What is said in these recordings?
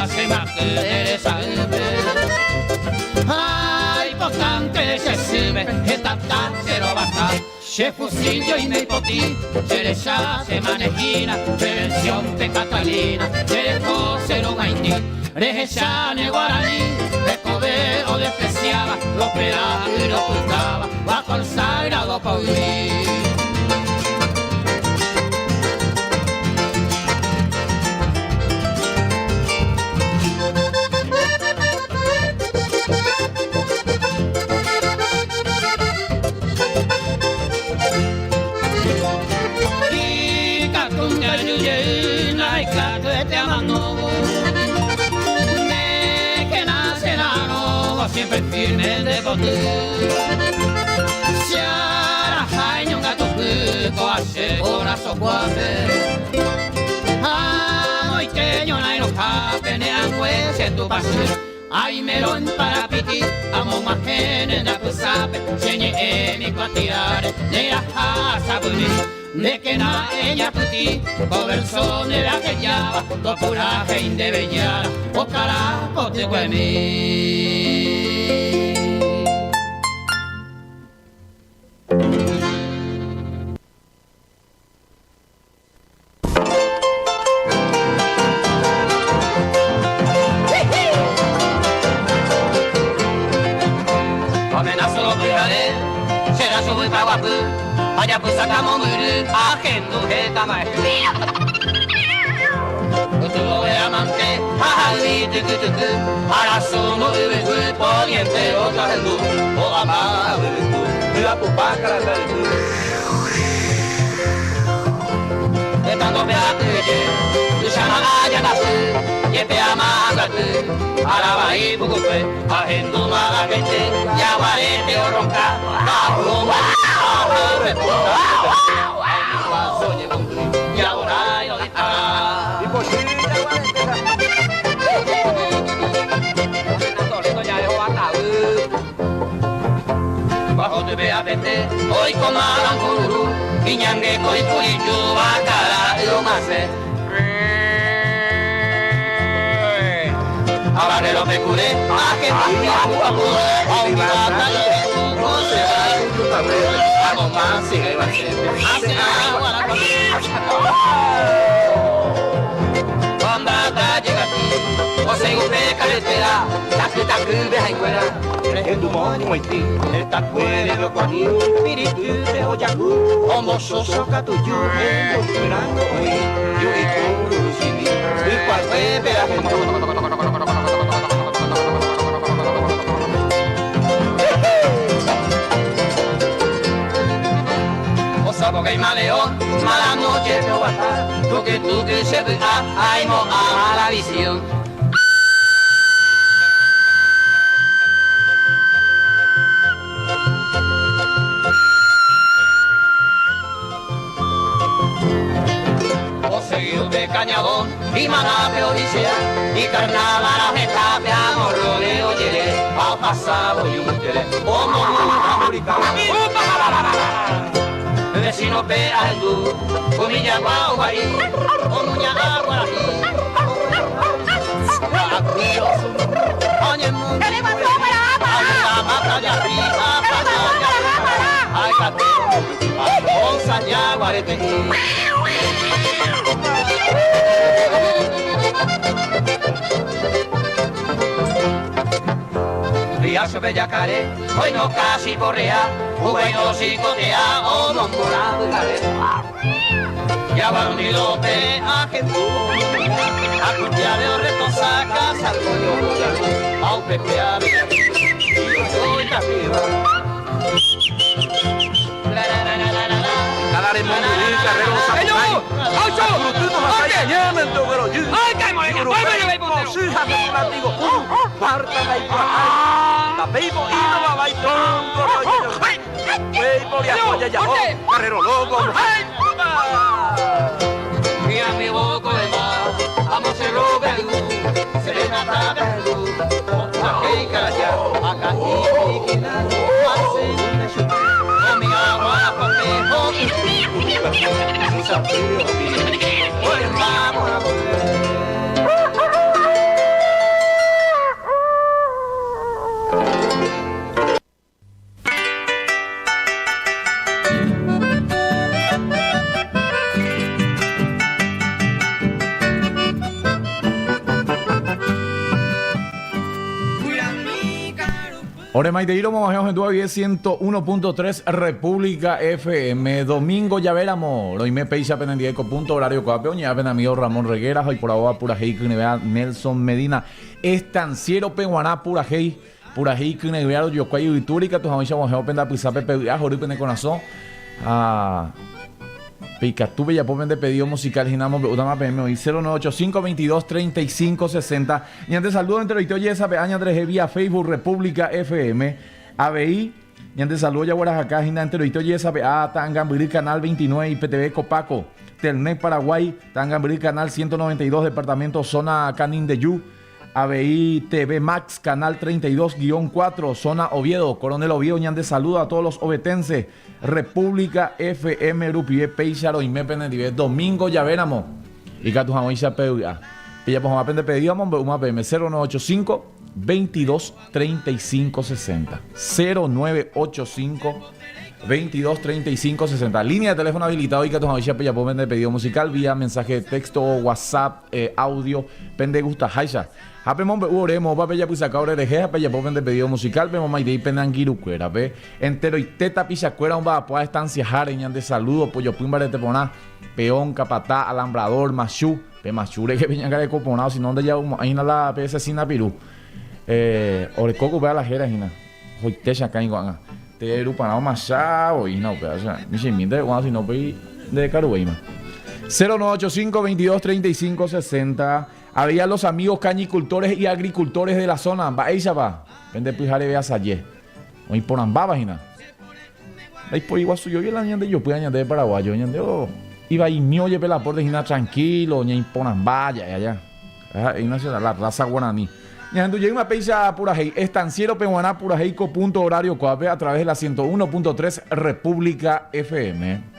che resaýpe. Ha ipotánte che sýpe hetata che rovasa, che fusil joime ipotĩ, che recha che manehína, prevención-pe Catalina, che reho che rugãitĩ, rehecha ne guarani, hekove odespreciaba, ropera y ropytáva, bajo el sagrado poyvi. Siempre firme de poty Che araha iñongatupy ko'a che korasõkuápe Ha amoite ñorãirõhápe ne angue che tupãsy Aimerõ parapiti amog̃uahẽ ne ndapysápe Che ñe'ẽmi kuatiáre neraha asapymi Ndékena eñapytĩ ko verso ndéve ahejáva Topurahéi ndéve Jára okara potykuemi. Ore maitei romog̃uahẽ ohendúva guive 101.3 República FM. Domingo javéramo roime péicha penendive ko punto horario ko'ápe oñe'ã pene amigo Ramón Reguera ha oiporavóva purahéi kyre'ỹvéva Nelson Medina. Estanciero-pe g̃uarã purahéi, purahéi kyre'ỹvéva rojokuái yvytúre ikatu hag̃uáicha og̃uahẽvo pende apysápe pevy'a hory pene korasõ ha Peikatu pejapo pende pedido musical hína amombe'útama peẽme oĩ 0985 22 35 60. Ñande saludo enteroite ojehesape'a ñanderehe vía Facebook República FM. Avei, ñande saludo jaguerahaka hína enteroite ojehesape'a Ta'angambyry Canal 29 IPTV Copaco, Telnec Paraguay, Ta'angambyry Canal 192 Departamento Zona Canindeju, Avei TV Max, Canal 32-4, Zona Oviedo, Coronel Oviedo ñande saluda a todos los ovetenses, República FM rupive péicha roime penendive domingo javéramo ikatu hag̃uáicha pevy'a. Pejapo hag̃ua pende pedido amombe'úma peẽme 0985 22 35 60. 0985 22 35 60. Línea de teléfono habilitado ikatu hag̃uáicha pejapo pende pedido musical vía mensaje de texto, WhatsApp, audio pende gustaháicha. Ha pemombe'u ore moõpa pejapysaka ore rehe ha pejapo pende pedido musical pemomaitei pene angirũkuérape. Enteroite tapichakuéra omba'apoa estanciaháre ñande saludo pojopy mbarete porã, peón, kapata, alambrador, machu, pe machu rehe peñangareko porã osino ndaja'umo'ãi hína la pe cecina piru. Orekóko upéva la héra hína, hoite chakãi ko'ág̃a. Te ruparã omacha voi hína upéva, osea, michĩmínte re'u'ã osino upéi ndekaruvéima. 0985 22 35 60 Avei a los amigos cañicultores y agricultores de la zona, mba'éichapa pende pyhareve asaje? Oĩ porãmbáva hína. Ndaipóri guasu joi la ñande jopýva ñandéve paraguayo, ñande ivaimi ojepe la aporte hína tranquilo, ñaiporãmba ja'e aja. Ha'e nacional, la raza guaraní. Ñahendu jeýma péicha purahéi Estanciero peguarã purahéi ko punto horario kuápe a través de la 101.3 República FM.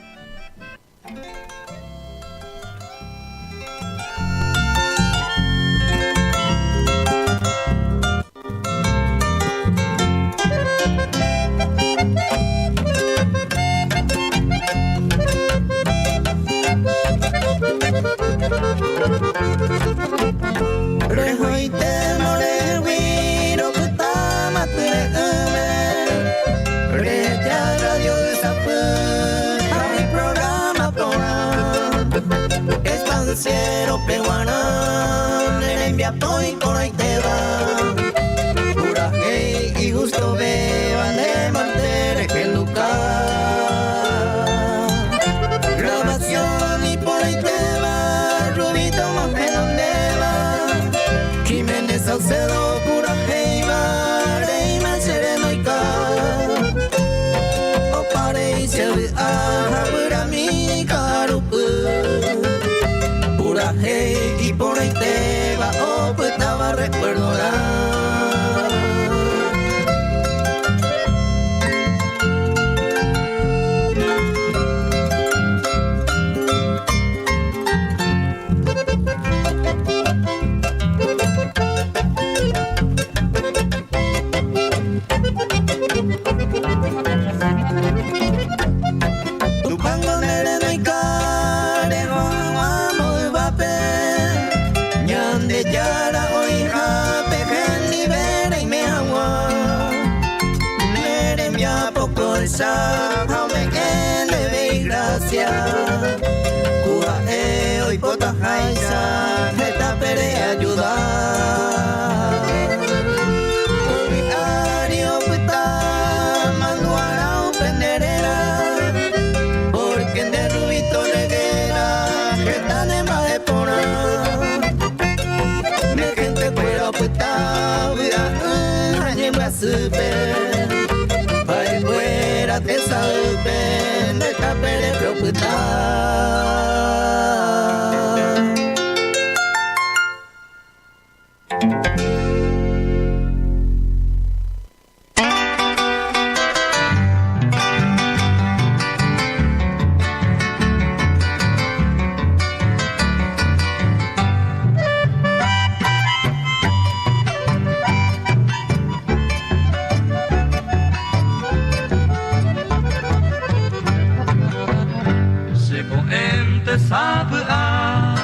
Che ko'ẽnte sapy'a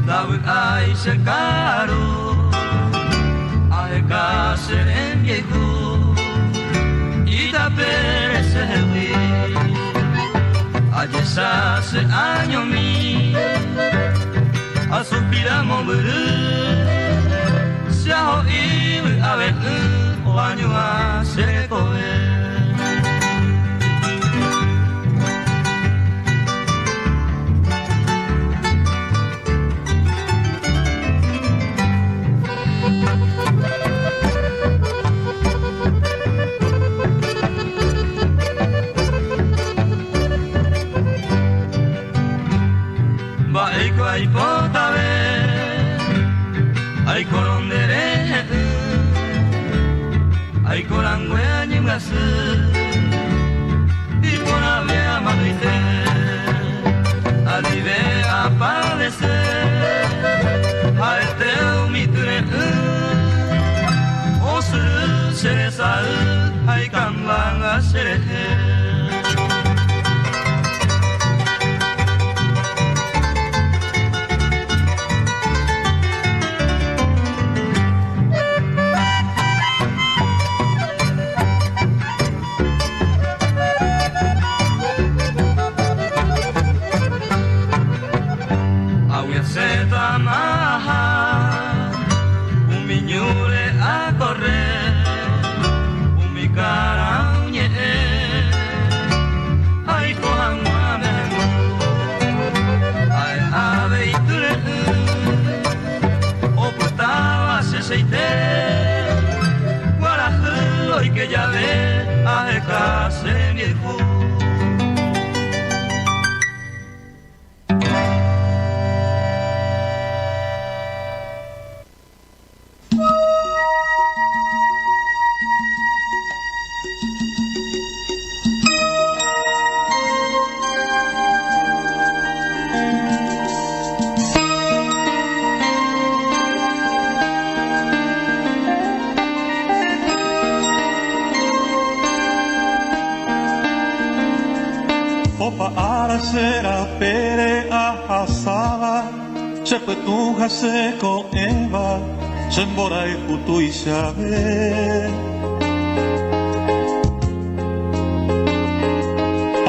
ndavy'ái che karu aheka che rembiayhu. Ajecha che añomi Asuspira mombyry Che aho'i vy'ave'ỹ oañuã che rekove. Mba'éiko aipotave Aikorõ nde rehe'ỹ Aiko rangue añembyasy Iporãve amanoite Anive apadece Ha'ete umi tyre'ỹ Osyry che resay ha ikambanga che rehe. Ag̃uiasétama aha umi ñúre akorre umi karãu ñe'ẽ aiko hag̃ua mehendu ha'e avei tyre'ỹ opytáva che cheite kuarahy oike jave aheka che rembiayhu. Opa ára che rapére ahasáva, che pytũ ha che ko'ẽva, che mborayhu tuichave.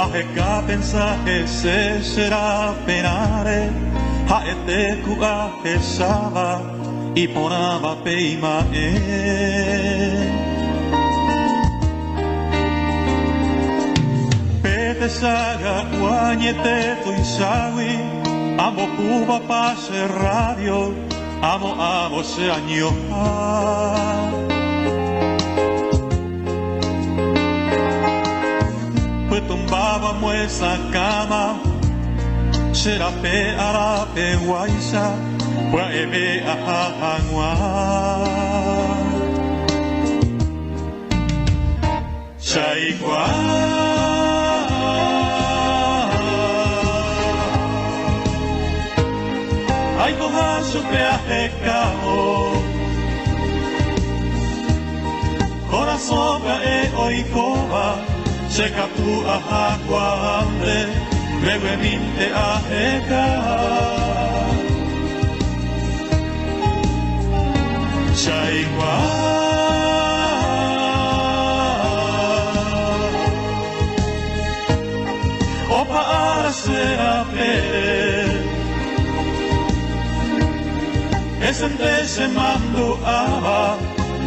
Aheka pensa hese che raperãre, ha'ete ku ahecháva iporãva pe ima'ẽ. Pe techaga'u añete tuichágui ambopúvapa che radio amo'ãvo che añoha. Pytũmbáva moesakãma che rape arapeguáicha pya'eve aha hag̃ua. Chaikuaa. Aikoha chupe ahekávo. Korasõ pya'e oikóva, che katu ahakuaánte, mbeguemínte aheka. Chaikuaa. Opa ára che rapére. Hesente che mandu'áva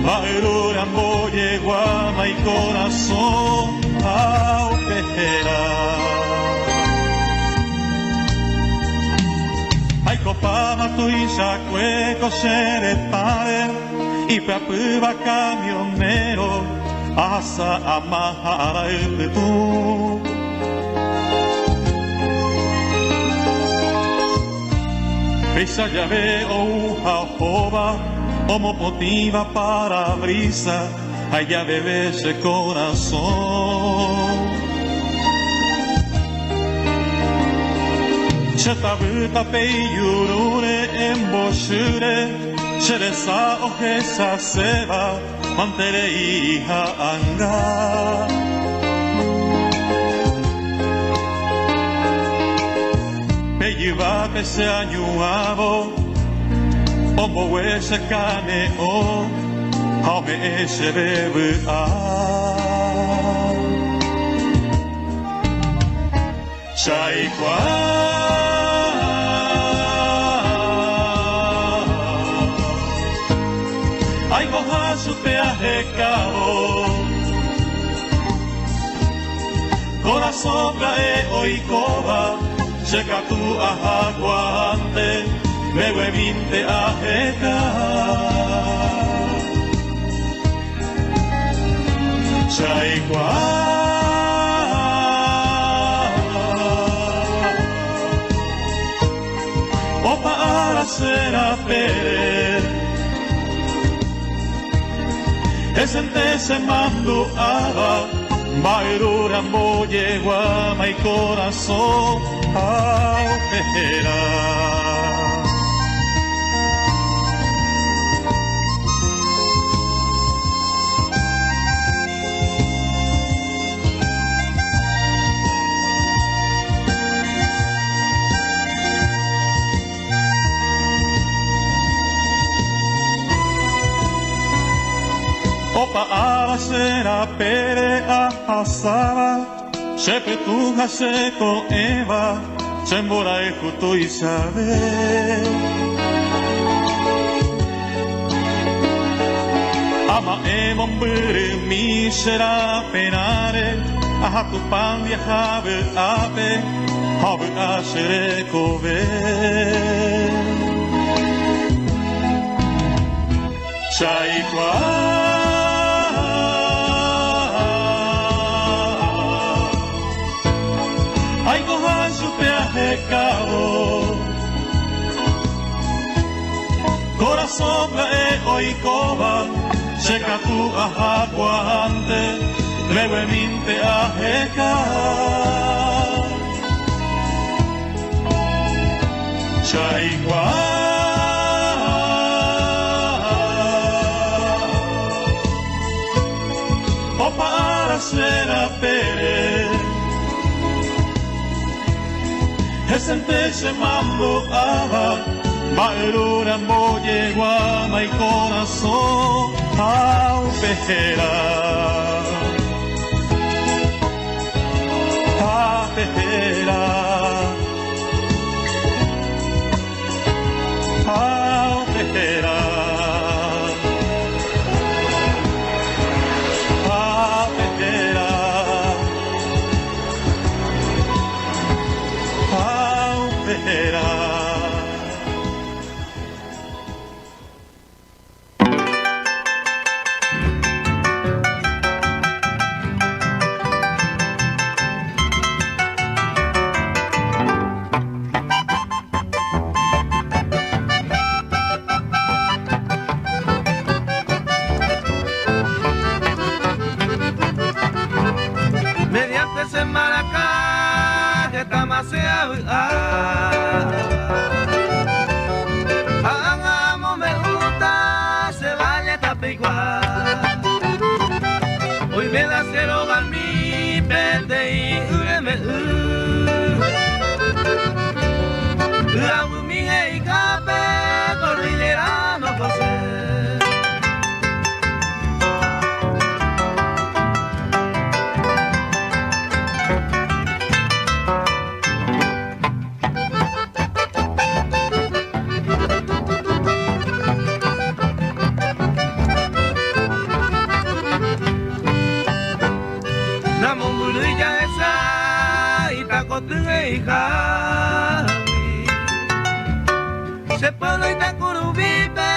mba'yrúre ambojeguáma ikorasõ ha upe héra. Aikopáma tuichakue ko che retãre ipyapýva camionero ahasa ama ha ára ypytũ. Péicha jave ou ha ohóva omopotĩva parabrisa ha ijaveve che korasõ. Che tavýta pe ijurúre embochýre che resa ohechaséva manterei ha'anga. Pe jyvápe che añuãvo, ombogue che kane'õ ha ome'ẽ chéve vy'a. Chaikuaa. Aikoha chupe ahekávo. Korasõ pya'e oikóva, che katu ahakuaánte, mbeguemínte aheka. Chaikuaa. Opa ára che rapére. Hesente che mandu'áva, mba'yrúra mbojeguáma ikorasõ ha upéra. Opa ára che rapére ahasáva, che pytũ ha che ko'ẽva, che mborayhu tuichave. Ama'ẽ mombyrymi che raperãre, aha Tupã ndiaha vy'ápe ha ovy'a che rekove. Che aikuaa. Aikoha chupe ahekávo. Korasõ pya'e oikóva, che katu ahakuaánte, mbeguemínte aheka. Che aikuaa. Opa ára che rapére. Hesente che mandu'áva, mba'yrúra mbojeguáma ikorasõ ha upe héra. Ha pe héra. Ha upe héra. Ha pe héra. Ha upe héra. Mediante che mbaraka hetama che avy'a Ha ág̃a amombe'úta che valle tapeigua Oime la che rogami peteĩ y rembe'y Y'aguymi he'ihápe cordillera no José. Namombyrýi jahecha itakoty he'ihágui. Che pueblo Itakuruvípe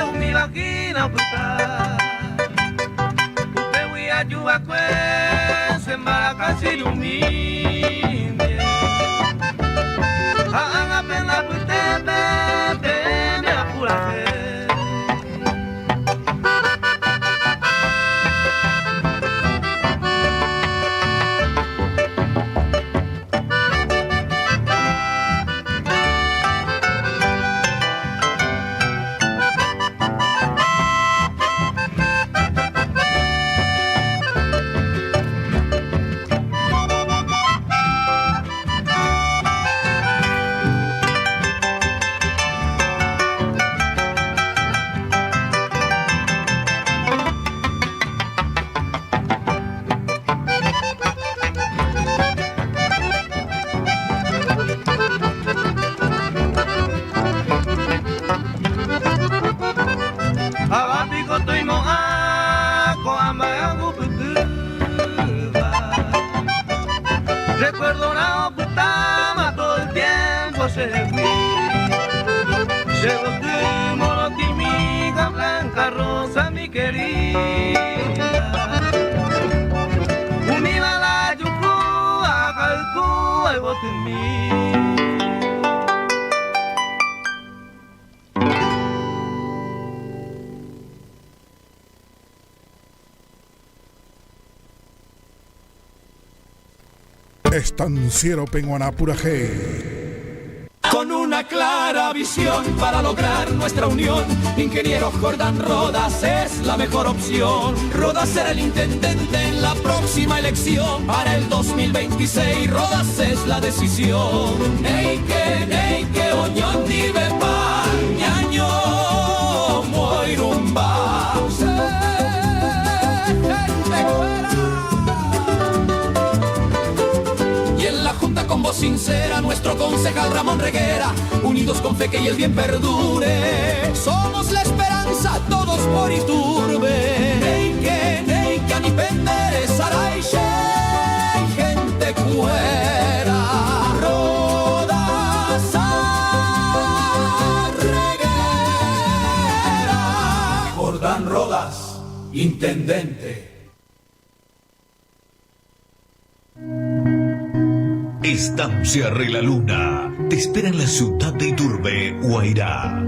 umi vagina opyta. Upégui aju va'ekue che mbaraka chirumínte. Ha ág̃a pende apytépe peẽme apurahe. chehegui Che yvoty morotĩmiga blanca rosa mi querida Umíva la juku ahayhu yvotymi. Estanciero peg̃uarã purahéi. Con una clara visión para lograr nuestra unión, Ingeniero Jordán Rodas es la mejor opción. Rodas será el intendente en la próxima elección. Para el 2026, Rodas es la decisión. Néike, néike, oñondivepa, ñaño moirũmba. Y en la junta con voz sincera, nuestro concejal Ramón Reguera, unidos con fe que y el bien perdure. Somos la esperanza, todos por Iturbe. Néike, néike, ani pende resarái che gente kuéra. Rodas ha Reguera. Jordán Rodas, intendente. Estancia Relaluna te espera en la ciudad de Iturbe, Guairá.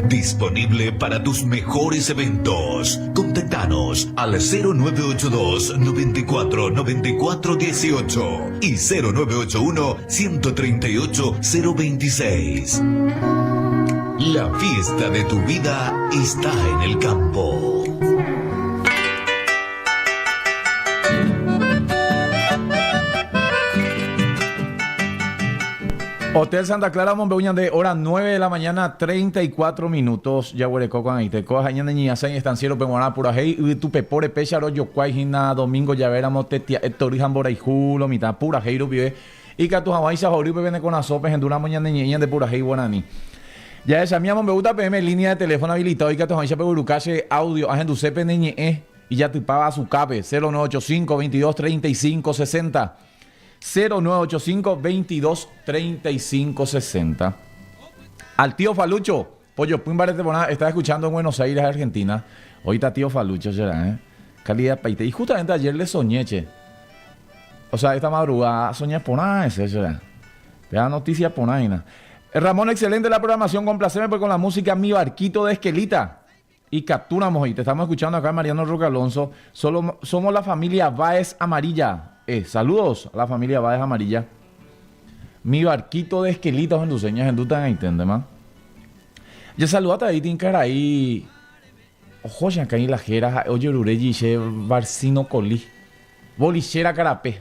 Disponible para tus mejores eventos. Contactanos al 0982 94 94 18 y 0981 138 026. La fiesta de tu vida está en el campo. Hotel Santa Clara omombe'u ñande hora 9 de la mañana 34 minutos jaguereko ko'ag̃aite. Kóva ha'e ñane ñe'ãsãi estanciero-pe g̃uarã purahéi yvytu pepóre péicha rojokuái hína domingo javéramo tetia'e tory ha mborayhu lo mitã purahéi rupive ikatu hag̃uáicha horýpe pene korasõ pehendúramo ñane ñe'ẽ ñande purahéi guarani. Jahechami amombe'úta peẽme línea de teléfono habilitado ikatu hag̃uáicha pegueruka che audio ahenduse pene ñe'ẽ ijatypáva asukápe, 0985 22 35 60. 0985 22 35 60. Al tío Falucho, pojopy mbarete porã, está escuchando en Buenos Aires, Argentina. Oĩta tío Falucho será, eh. Calidad paite. Y justamente ayer le soñé, che. O sea, esta madrugada soñé porã ese, será. Te noticia porã hína. Ramón, excelente la programación, complaceme pues con la música Mi Barquito de Esquelita. Ikatúramo he'i, te estamos escuchando acá Mariano Roque Alonso, solo somos la familia Báez Amarilla. Eh, saludos a la familia Báez Amarilla. Mi barquito de esquelita ohenduseña ñahendúta ag̃aiténtema. Jasaludáta avei tĩ karai oho che akã ilajera ha'e ojerure jiche Barcino Coli. Bolichera karape.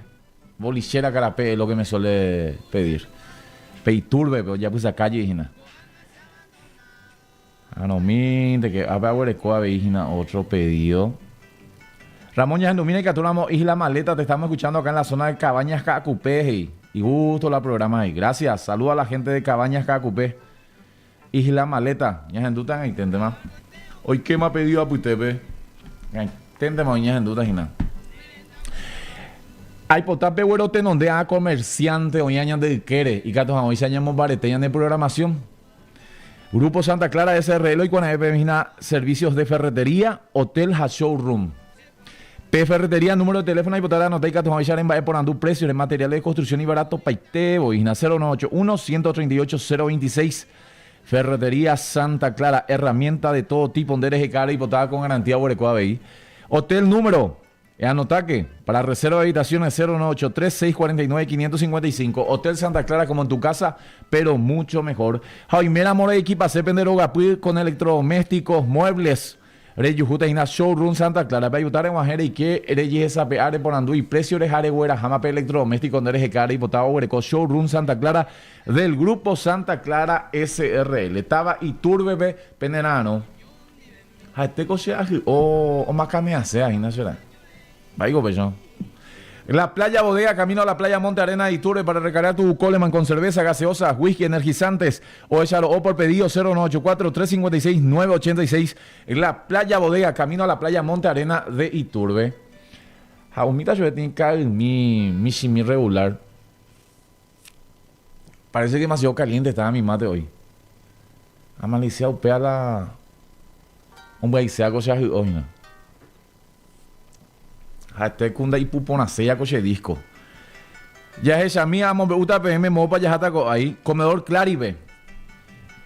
Bolichera karape es lo que me suele pedir. Pe Iturbe-pe ojapysaka jey hína. Aromínte que ápe aguereko avei hína otro pedido. Ramón ñahendumína ikatúramo Isla Maleta te estamos escuchando acá en la zona de Cabañas Caacupé he'i. Y gusto la programa he'i. Gracias. Saludo a la gente de Cabañas Caacupé. Isla Maleta. Ñahendúta ag̃aiténtema. Oikéma pedido apytépe. Ag̃aiténtema oĩ ñahendúta hína. Aipota peguerotenonde ã comerciante oĩva ñande ykére ikatu hag̃uáicha ñamombarete ñane programación. Grupo Santa Clara SRL oikuaara'ẽ peẽme hína servicios de ferretería, hotel ha showroom. Pe ferretería número de teléfono aipota reanota ikatu hag̃uáicha remba'eporandu precios-re materiales de construcción ibaratopaite voi hína 0981 138 026. Ferretería Santa Clara, herramienta de todo tipo nde reheka reipotáva con garantía oguereko avei. Hotel número Eanotáke, para reserva de habitaciones 0983 649 555, Hotel Santa Clara como en tu casa, pero mucho mejor. Ha oiméramo reikipase pende rogapy con electrodomésticos, muebles, rejuhúta hína Showroom Santa Clara pe ayuta reg̃uahẽ reike rejehesape'a reporandu iprecio reha regueraháma pe electrodoméstico nde reheka reipotáva oguereko Showroom Santa Clara del Grupo Santa Clara SRL. Táva Iturbe-pe penera'arõ. Ha'etéko che ahy'o omakaneaséva hína che ra'y. Mba'éiko upéicha. La Playa Bodega, camino a la playa Monte Arena de Iturbe para recargar tu Coleman con cerveza, gaseosas, whisky, energizantes o echaro'o por pedido 0984 356 986. La Playa Bodega, camino a la playa Monte Arena de Iturbe. Ha umi tachu'e tĩ ka'ymi michĩmi regular. Parece que demasiado caliente estaba mi mate hoy. Amalisia upéva la ombyaiséva ko che ahy'o hína. Ha'ete ku ndaipuporãséiva ko che disco. Jahechami amombe'úta peẽme moõpa jaháta ko'ái Comedor Clari-pe.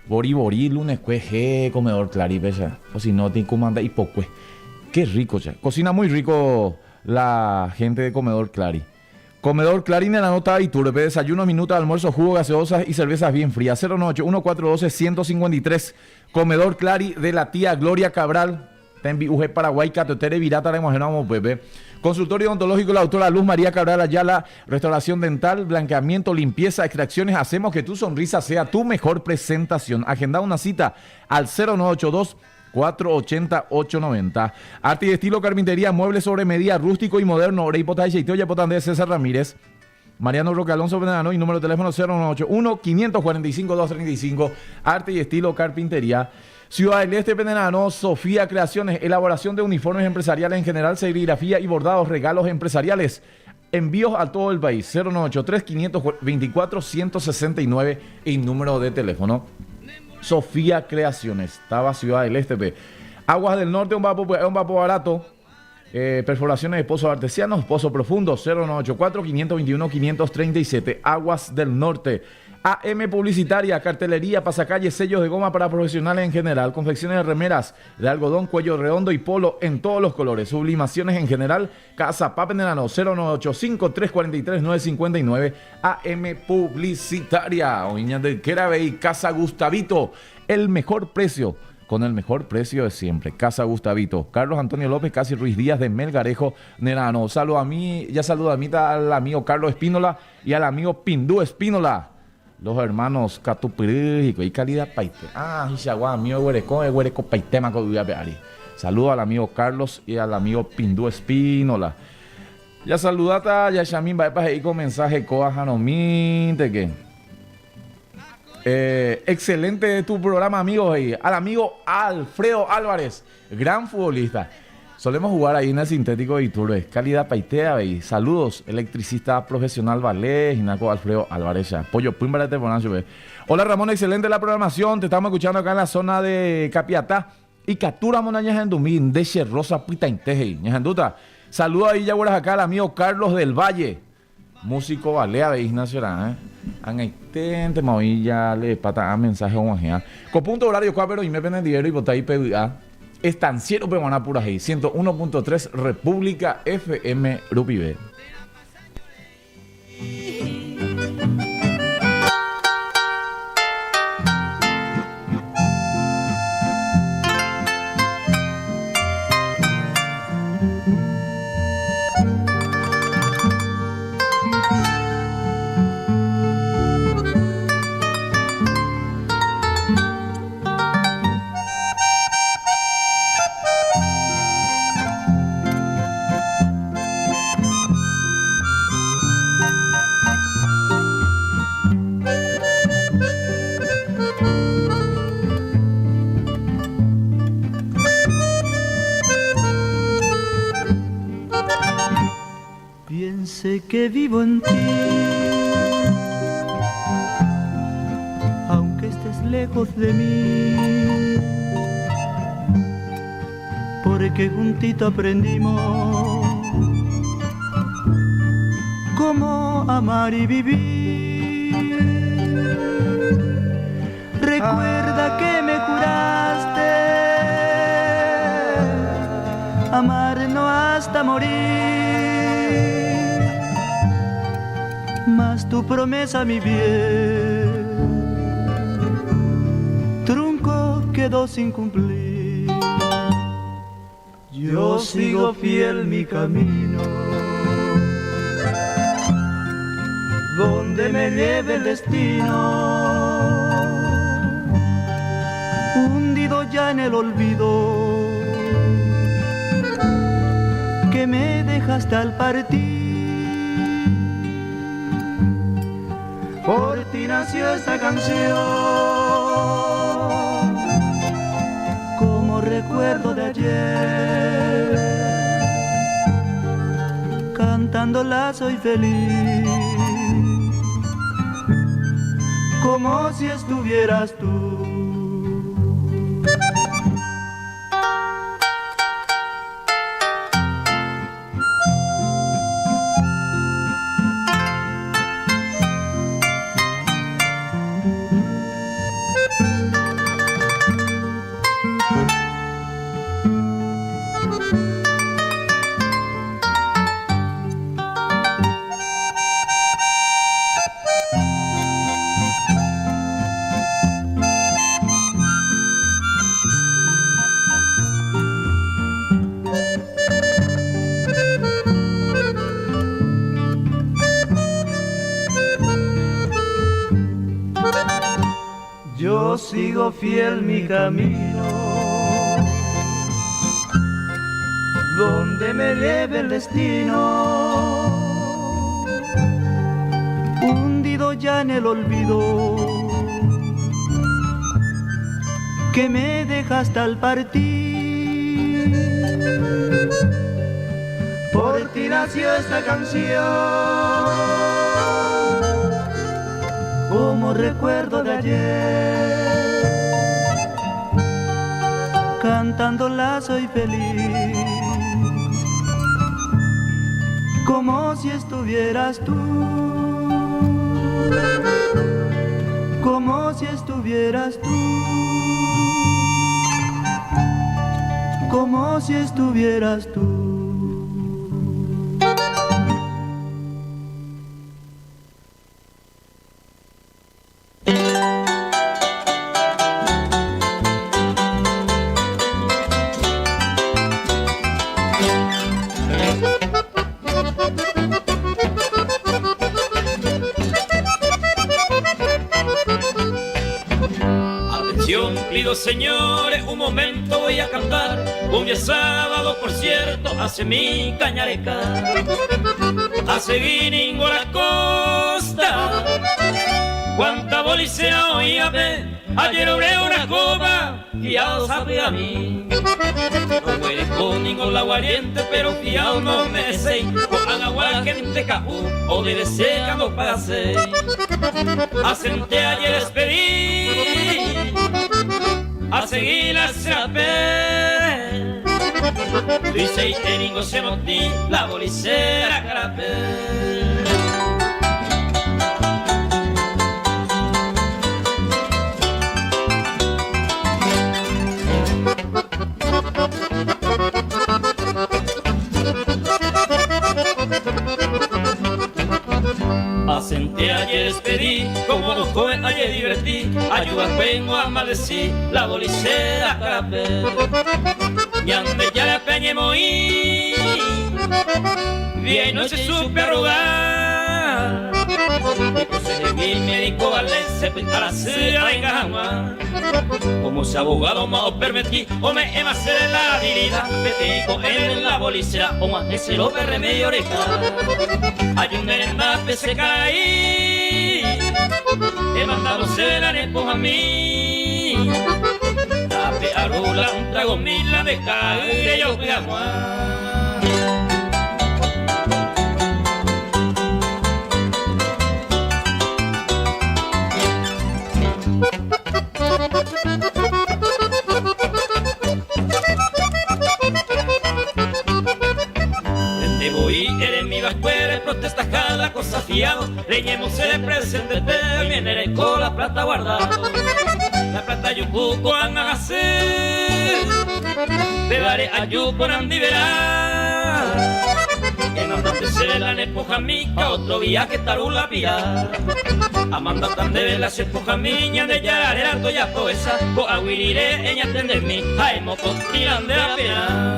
Vori vori luneskue he Comedor Clari-pe cha. O si no tĩkuma ndaipokue. Qué rico cha. Cocina muy rico la gente de Comedor Clari. Comedor Clari nerano táva Iturbe-pe, desayuno, minuta, almuerzo, jugo, gaseosas y cervezas bien frías. 098 14 12 153. Comedor Clari de la tía Gloria Cabral. Tembi'u he Paraguái katuete reviráta reg̃uahẽrõ amo upépe. Consultorio Odontológico la doctora Luz María Cabral Ayala, restauración dental, blanqueamiento, limpieza, extracciones, hacemos que tu sonrisa sea tu mejor presentación. Agenda una cita al 0982 480 890. Arte y estilo, carpintería, muebles sobre medida, rústico y moderno. Reipotahaichaite ojapóta nde César Ramírez. Mariano Roque Alonso Venedano y número de teléfono 0981 545 235. Arte y estilo, carpintería. Ciudad del Este, Penedano, Sofía Creaciones, elaboración de uniformes empresariales en general, serigrafía y bordados, regalos empresariales. Envíos a todo el país. 0983 524 169 y número de teléfono. Sofía Creaciones, estaba Ciudad del Este. Pe. Aguas del Norte, un vapo, un vapo barato. Eh, perforaciones de pozos artesianos, pozo profundo, 0984 521 537. Aguas del Norte. AM Publicitaria, cartelería, pasacalles, sellos de goma para profesionales en general, confecciones de remeras de algodón, cuello redondo y polo en todos los colores, sublimaciones en general, Casa Papenelano 0985 343 959 AM Publicitaria. Oiña del Querabey, Casa Gustavito, el mejor precio con el mejor precio de siempre. Casa Gustavito. Carlos Antonio López, Casi Ruiz Díaz de Melgarejo, Nerano. Saludo a mí, ya saludo a mí al amigo Carlos Espínola y al amigo Pindú Espínola. Los hermanos Catupyry y calidad paite. Ah, Hishagua, amigo Huereco, Huereco paitema ko yvy ape ári. Saludo al amigo Carlos y al amigo Pindú Espínola. Ya saludata jahechami mba'épa he'i ko mensaje kóva hanomínte ke. Eh, excelente tu programa, amigo. He'i al amigo Alfredo Álvarez, gran futbolista. Solemos jugar ahí en el sintético de Iturbe. Calidad paitea, avei. Saludos, electricista profesional Valé, Ginaco Alfredo Álvarez. Pollo pýmbarete porã chupe. Hola Ramón, excelente la programación. Te estamos escuchando acá en la zona de Capiatá. Ikatúramo nañahendumi nde che rosa pytãite he'i. Ñahendúta. Saludo ahí jaguerahaka al amigo Carlos del Valle. Músico vale avei hína che ra'ã. Ag̃aiténtema oĩ jaleepáta ã mensaje og̃uahẽva. Ko punto horario kuápe roime penendive roipota ipevy'a Estanciero-pe g̃uarã purahéi 101.3 República FM rupive. Bien sé que vivo en ti, aunque estés lejos de mí, porque juntito aprendimos cómo amar y vivir. Recuerda que me juraste amarnos hasta morir, mas tu promesa, mi bien, trunco quedó sin cumplir. Yo sigo fiel mi camino, donde me lleve el destino, hundido ya en el olvido que me dejaste al partir. Por ti nació esta canción, como recuerdo de ayer. Cantándola soy feliz. Como si estuvieras tú. Yo sigo fiel mi camino, donde me lleve el destino, hundido ya en el olvido que me deja hasta el partir. Por ti nació esta canción, como recuerdo de ayer. Cantándola soy feliz, como si estuvieras tú, como si estuvieras tú, como si estuvieras tú. Atención, pido señores, un momento voy a cantar. Un día sábado, por cierto, hace mi cañareca. Hace guiningo a la costa. Cuánta bolicea oíame, ayer obré una copa, fiado sabe a mí. No huele con ningún aguardiente, pero fiado no me sé. O agua gente caú, o debe ser cuando pase. Asenté ayer despedí, a seguir la serape. Dice y teningo se motí, la bolicera carape. Asenté ayer despedí, como los jóvenes ayer divertí, ayuda vengo a maldecir, la bolicera carape. Ñande ya la peñe moí, día y noche supe rogar. Y mi médico vale, se a la silla venga jamás. Como si abogado más permití, o me ema hacer la habilidad, vete con él en la bolicera, o más ese lo remedio oreja. Hay un merenda se caí, he mandado se la a mí. Tape arula, un trago mila de caer, yo voy a Protesta cada cosa fiado, leñemos el presente, viene con la plata guardado. La plata yucuco anagase, te daré ayuco andiverá. Que no te se la nepoja mica, otro viaje tarula pía. Amanda tan de la se poja miña de yarera toya poesa, co aguirire ella tende mi, jaimo tiran de la pena.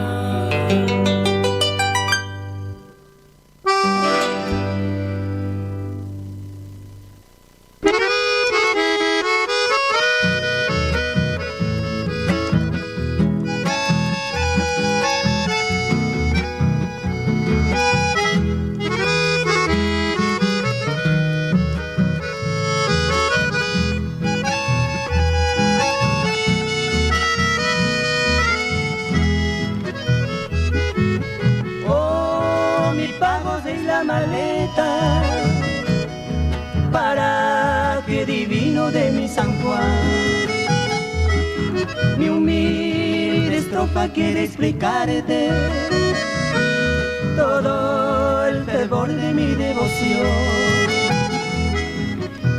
Mi humilde estrofa quiere explicarte todo el fervor de mi devoción.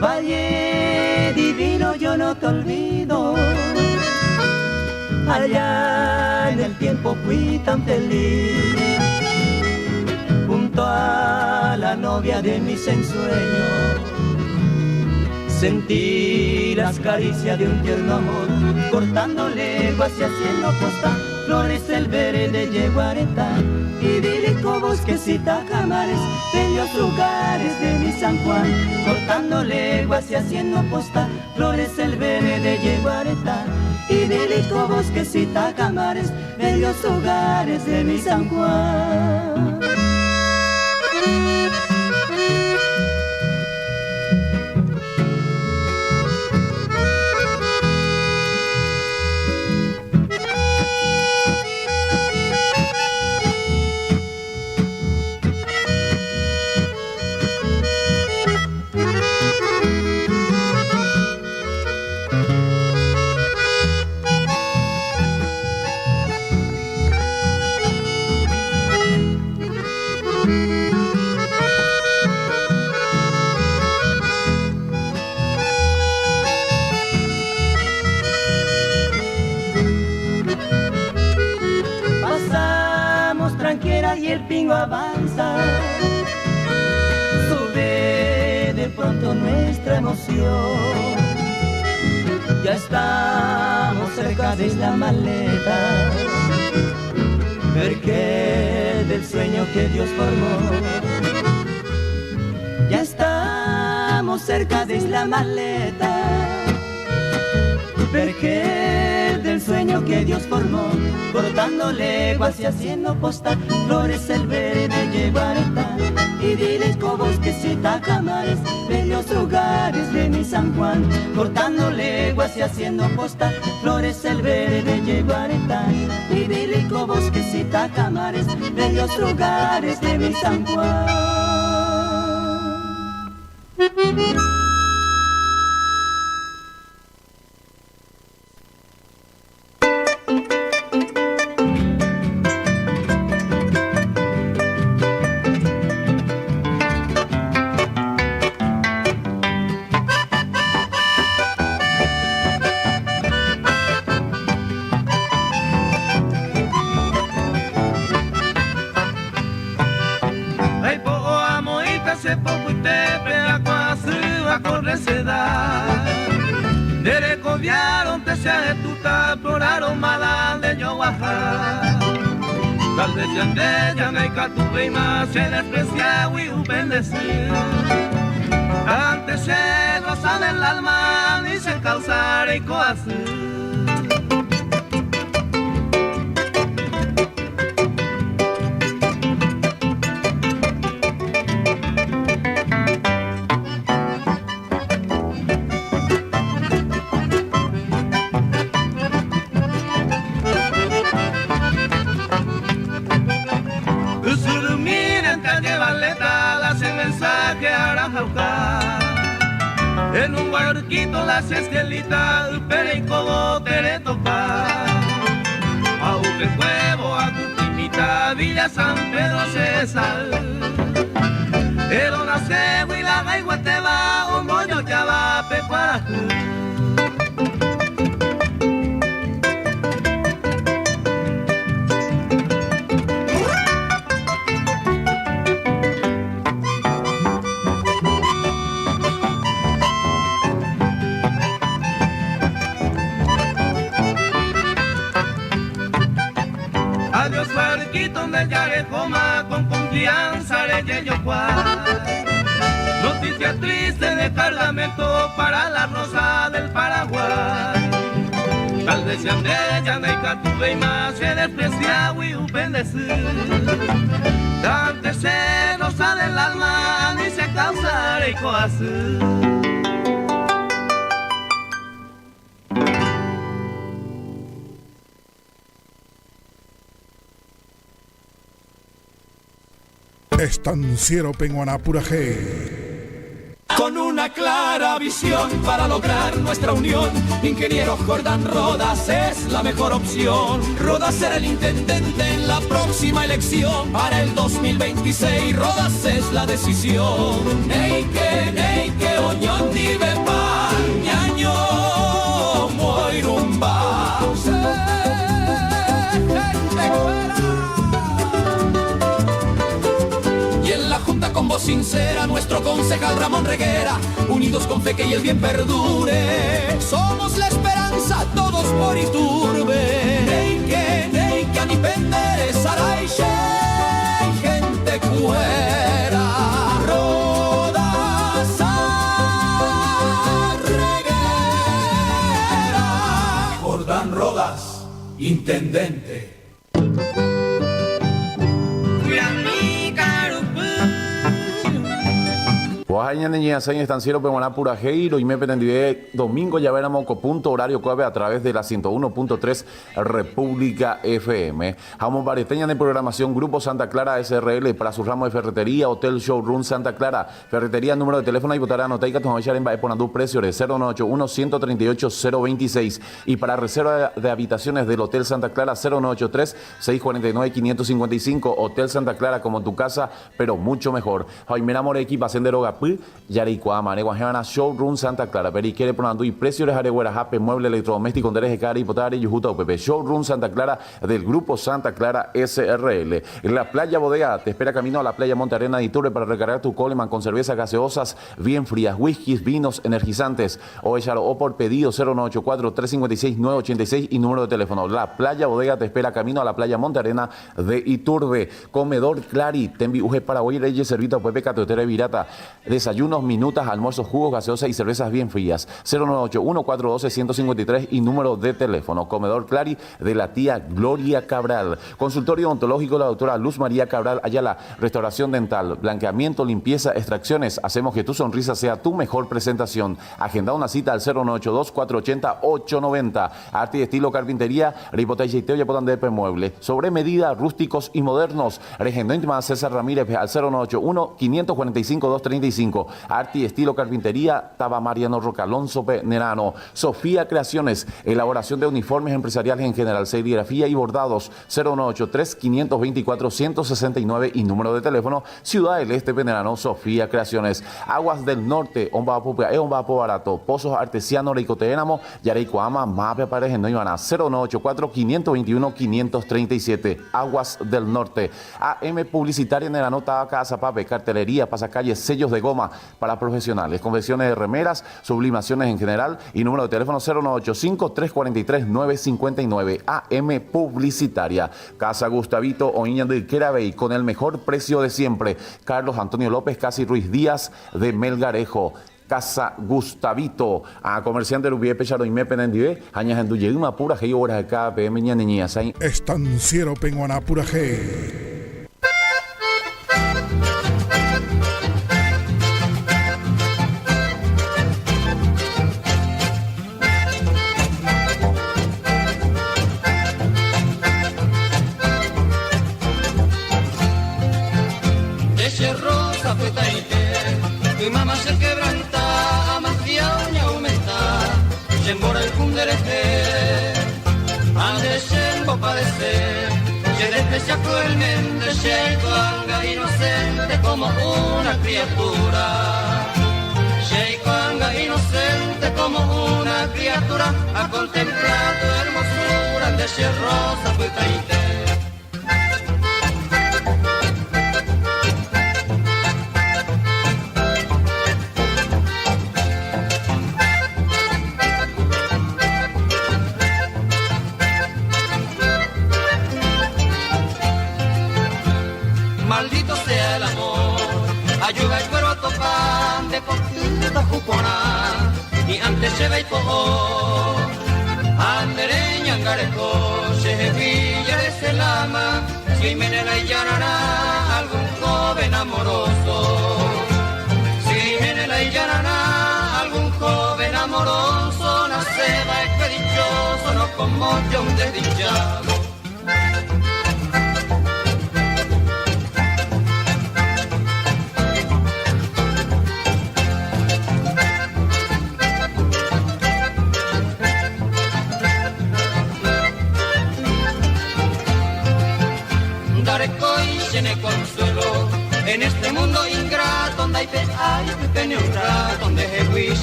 Valle divino, yo no te olvido. Allá en el tiempo fui tan feliz, junto a la novia de mis ensueños. Sentí las caricias de un tierno amor, cortando leguas y haciendo posta, flores el verde Yeguareta, idílico bosquecita Jamares, bellos lugares de mi San Juan, cortando leguas y haciendo posta, flores el verde Yeguareta, idílico bosquecita Jamares, bellos lugares de mi San Juan. Pasamos tranquila y el pingo avanza. Sube de pronto nuestra emoción. Ya estamos cerca de la maleta. Porque del sueño que Dios formó. Ya estamos cerca de la maleta. Vergel del sueño que Dios formó, cortando leguas y haciendo posta, flores el verde Yeguareta, idílico bosquecita Jamares, bellos lugares de mi San Juan, cortando leguas y haciendo posta, flores el verde Yeguareta, idílico bosquecita Jamares, bellos lugares de mi San Juan. Se desprecia y bendecir. Antes se goza del alma y se causar y coacer. En un barquito las esquelitas, perico tere topa. A un huevo, a tu Villa San Pedro César. El nace, huila, y guateba, un bollo ya va, pecuarajú. Con confianza le yo Noticia triste de cargamento para la rosa del Paraguay. Tal vez ya de y más se desprecia y bendecir. Antes se rosa del alma ni se causa y coacer. Estanciero Penguanapura G. Con una clara visión para lograr nuestra unión. Ingeniero Jordán Rodas es la mejor opción. Rodas será el intendente en la próxima elección. Para el 2026, Rodas es la decisión. Neike, neike, oñón, nivepa, ñaño, moirumba. Y en la junta con voz sincera, nuestro concejal Ramón Reguera, unidos con fe que y el bien perdure. Somos la esperanza, todos por Iturbe. Neike, neike, anipendere, saraiche, gente cuera. Rodas a Reguera. Jordán Rodas, intendente. Estanciero peguarã purahéi roime penendive domingo javéramo ko punto horario kóvape a través de la 101.3 República FM. Ha omombarete ñane programación Grupo Santa Clara SRL para su ramo de ferretería, Hotel Showroom Santa Clara, ferretería número de teléfono aipotára anota ikatu hag̃uáicha remba'eporandu preciore 0981 138 026 y para reserva de habitaciones del Hotel Santa Clara 0983 649 555 Hotel Santa Clara como tu casa pero mucho mejor. Ha oiméramo reequipase nde rogapy, jareikuaáma, reguahẽva'erã Showroom Santa Clara, pe reike reporandu iprecio reha regueraha pe mueble electrodoméstico nde reheka reipota rejuhúta upépe. Showroom Santa Clara del Grupo Santa Clara SRL. La Playa Bodega te espera camino a la Playa Monte Arena de Iturbe para recargar tu Coleman con cervezas gaseosas bien frías, whiskies, vinos energizantes. Ohecharo'o por pedido 0984 356 986 y número de teléfono. La Playa Bodega te espera camino a la Playa Monte Arena de Iturbe. Comedor Clari, tembi'u he Paraguái rejeservíta upépe katuete reviráta. Desayunos, minutas, almuerzos, jugos, gaseosas y cervezas bien frías. 0981 412 153 y número de teléfono. Comedor Clari de la tía Gloria Cabral. Consultorio odontológico la doctora Luz María Cabral Ayala. Restauración dental, blanqueamiento, limpieza, extracciones. Hacemos que tu sonrisa sea tu mejor presentación. Agenda una cita al 0982 480 890. Arte y estilo carpintería, reipotaichaite ojapóta nde pe mueble sobre medida, rústicos y modernos. Rehendói íntima César Ramírez al 0981 545 235. Arte y estilo carpintería, Tava Mariano Roca Alonso P. Nerano. Sofía Creaciones, elaboración de uniformes empresariales en general, serigrafía y bordados. 0983 524 169 y número de teléfono, Ciudad del Este Penerano, Sofía Creaciones. Aguas del Norte, omba'apo pya'e, omba'apo barato, Pozos Artesiano reikote'ẽramo, jareikuaáma mápepa rehenóiva'erã, 0984 521 537. Aguas del Norte. AM Publicitaria Nerano Táva Ka'asapápe, cartelería, pasacalles, sellos de goma para profesionales, confecciones de remeras, sublimaciones en general y número de teléfono 0985 343 959. AM Publicitaria. Casa Gustavito oĩ ñande ykére avei con el mejor precio de siempre. Carlos Antonio López Casi Ruiz Díaz de Melgarejo. Casa Gustavito. A comerciante rupive pecha roime penendive ha ñahendu jeýma purahéi ogueraheka peẽme ñane ñe'ãsãi. Estanciero peg̃uarã purahéi. Nde che rosa pytãite, ymáma che quebranta, amafiao ñaumenta, che mborayhu nde rehe. Ha nde che mboparese, che desprecia cruelmente, che aiko'anga inocente como una criatura. Che aiko'anga inocente como una criatura, a contemplar tu hermosura, nde che rosa pytãite. Maldito sea el amor, ayuda el cuero a topar de poquita jupona y antes se ve y pojo. Andere ñangareko, chehegui jareselama, si menela y yarará algún joven amoroso. Si menela y yarará algún joven amoroso, naceba este dichoso, no como yo un desdichado.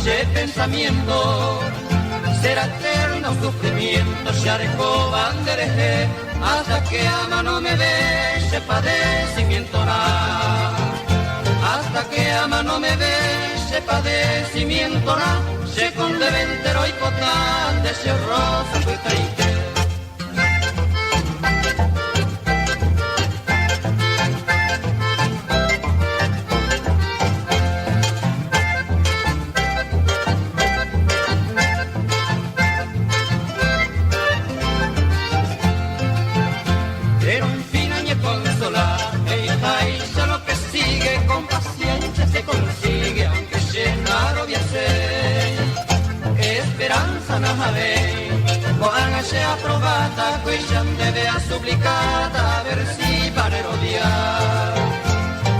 Che pensamiento será eterno sufrimiento che arekóva nderehe hasta que ama no me ve che padecimiento-rã hasta que ama no me ve che padecimiento-rã che kondevente roipota nde che rosa pytãite. Pero en fin añeconsola, he'iháicha lo que sigue con paciencia se consigue, aunque che ndaroviaséi esperanza nahavéi. Ko'ág̃a che aprováta kóicha ndéve asuplikáta a ver sípa rerovia.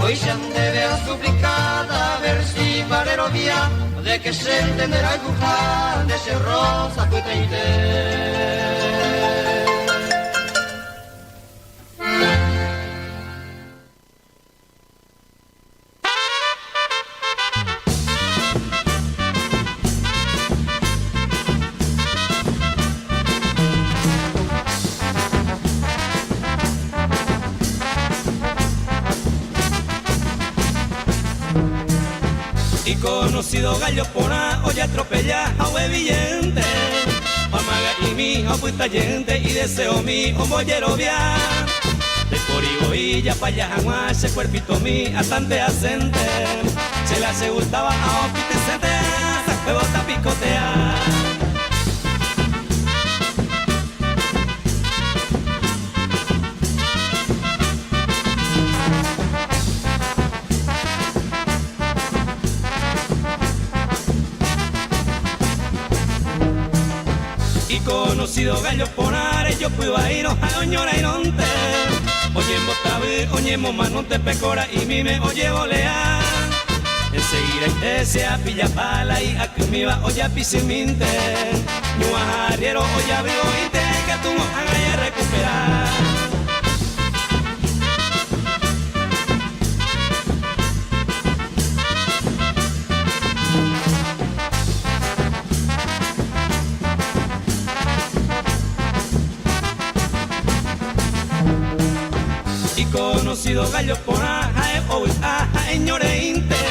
Kóicha ndéve asuplikáta a ver sípa rerovia de que chénte nderayhuha nde che rosa pytãite. Iconocido gallo porã ojatropella ha oguevillente Amaga'imi ha opytajénte ideseomi ombojerovia Ndaipóri voi japalla hag̃ua che cuerpitomi atante asente Che la che gustaba ha opitysente asakuévo tapikotea. Iconocido gallo porã rejopy vaírõ ha oñorairõnte Oñembotavy, oñemomanónte pe kora'imíme ojevolea Enseguidaite che apillapa la hi'akymíva ojapichymínte Ñu'ãha arriéro ojavy oĩnte katu mo'ãga jarrekupera. Iconocido gallo porã ha'e ovy'a ha'eñoreínte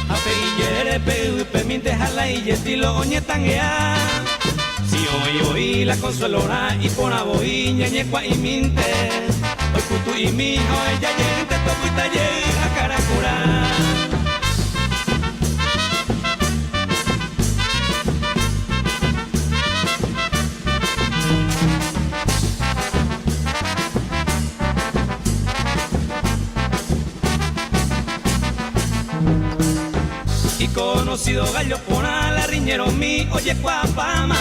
Ha pe ijerére pe yvypemínte ha la ijetilo oñetangea Si oĩ voi la consuelorã iporã voi ñañekua'imínte Oikutu'imi ha oheja jeýnte topyta jey akãrakurã. Iconocido gallo porã la riñeromi ojekuaapáma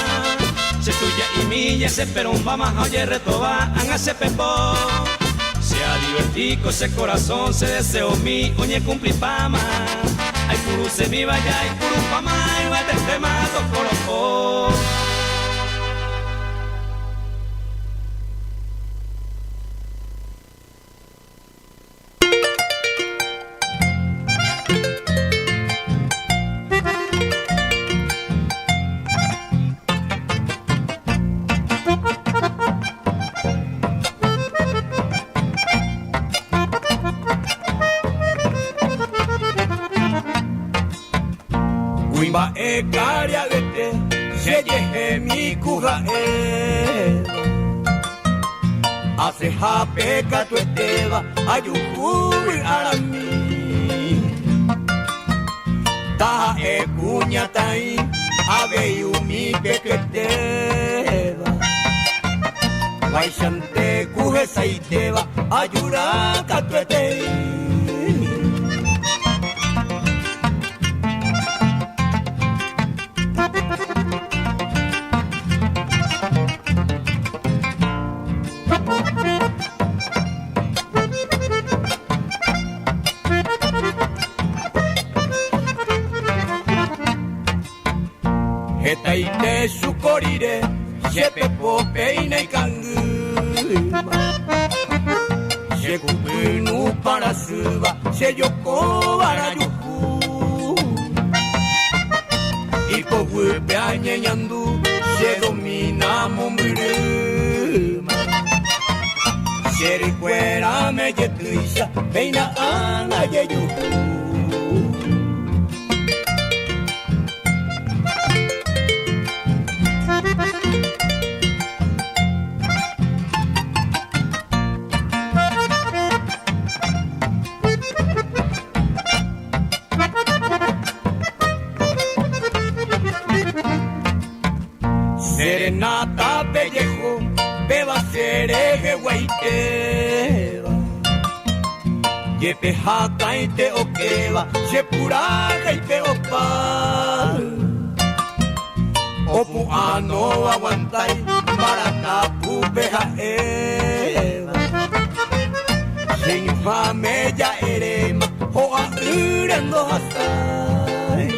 Che tuja'imi jaseperombáma ha ojerretova ág̃a che pepo Che adivertí ko che corazón che deseomi oñecumplipáma Aipurusemi vaja aipurupáma yvatetéma tokoro'o. Kuimba'e karia'yete chejehe ku ha'éva Asẽhápe katuetéva ajuhu vy'arami Taha'e kuñataĩ avei umi peketéva Vaichante ku hesaitéva ajura katuetei. Hetaite chuko rire che pepo péina ikangýma Che kupy nupã rasýva che jokóva rajuhu. Ipoguýpe añeñandu che domina mombyrýma. Che rykuérame jetýicha péina ág̃a jejuhu. Serenata pellejo, beba cereje guaiteva. Yepe jakaite okeva, chepurajaite opa. Opu'ano aguantai, mbarakapupe ha'éva. Cheñuhãme ja'eréma, ho'a'ỹre ndohasái.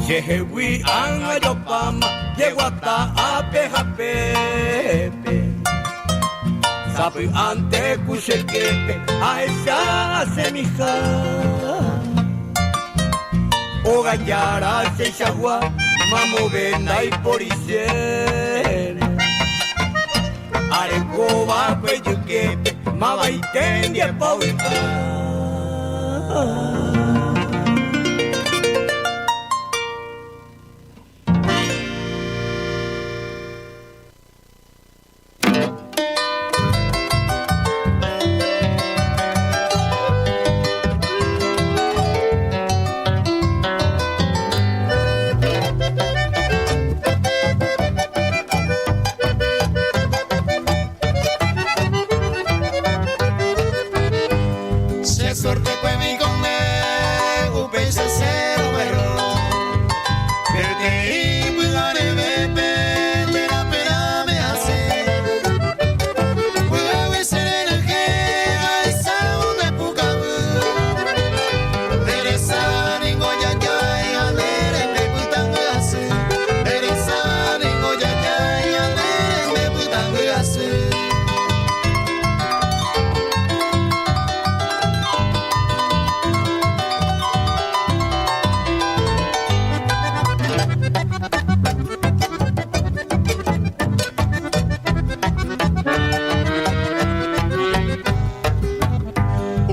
Chehegui ág̃a jopáma jeguata ápe ha pépe. Sapy'ánte ku cheképe ahecha asẽmiha. Óga jára cheichagua mamove ndaiporichéne. Arekóva jyképe mavaite ndiepovy'a. Se suerte fue mi conde, upéicha cero perro. Peteĩ pyharevépe nderapérã me hace. Py'agui che renyhẽ ahechávo nde pukavy. Nde resa ningo jajái ha nde rembe pytãngy asy. Nde resa ningo jajái ha nde rembe pytãngy asy.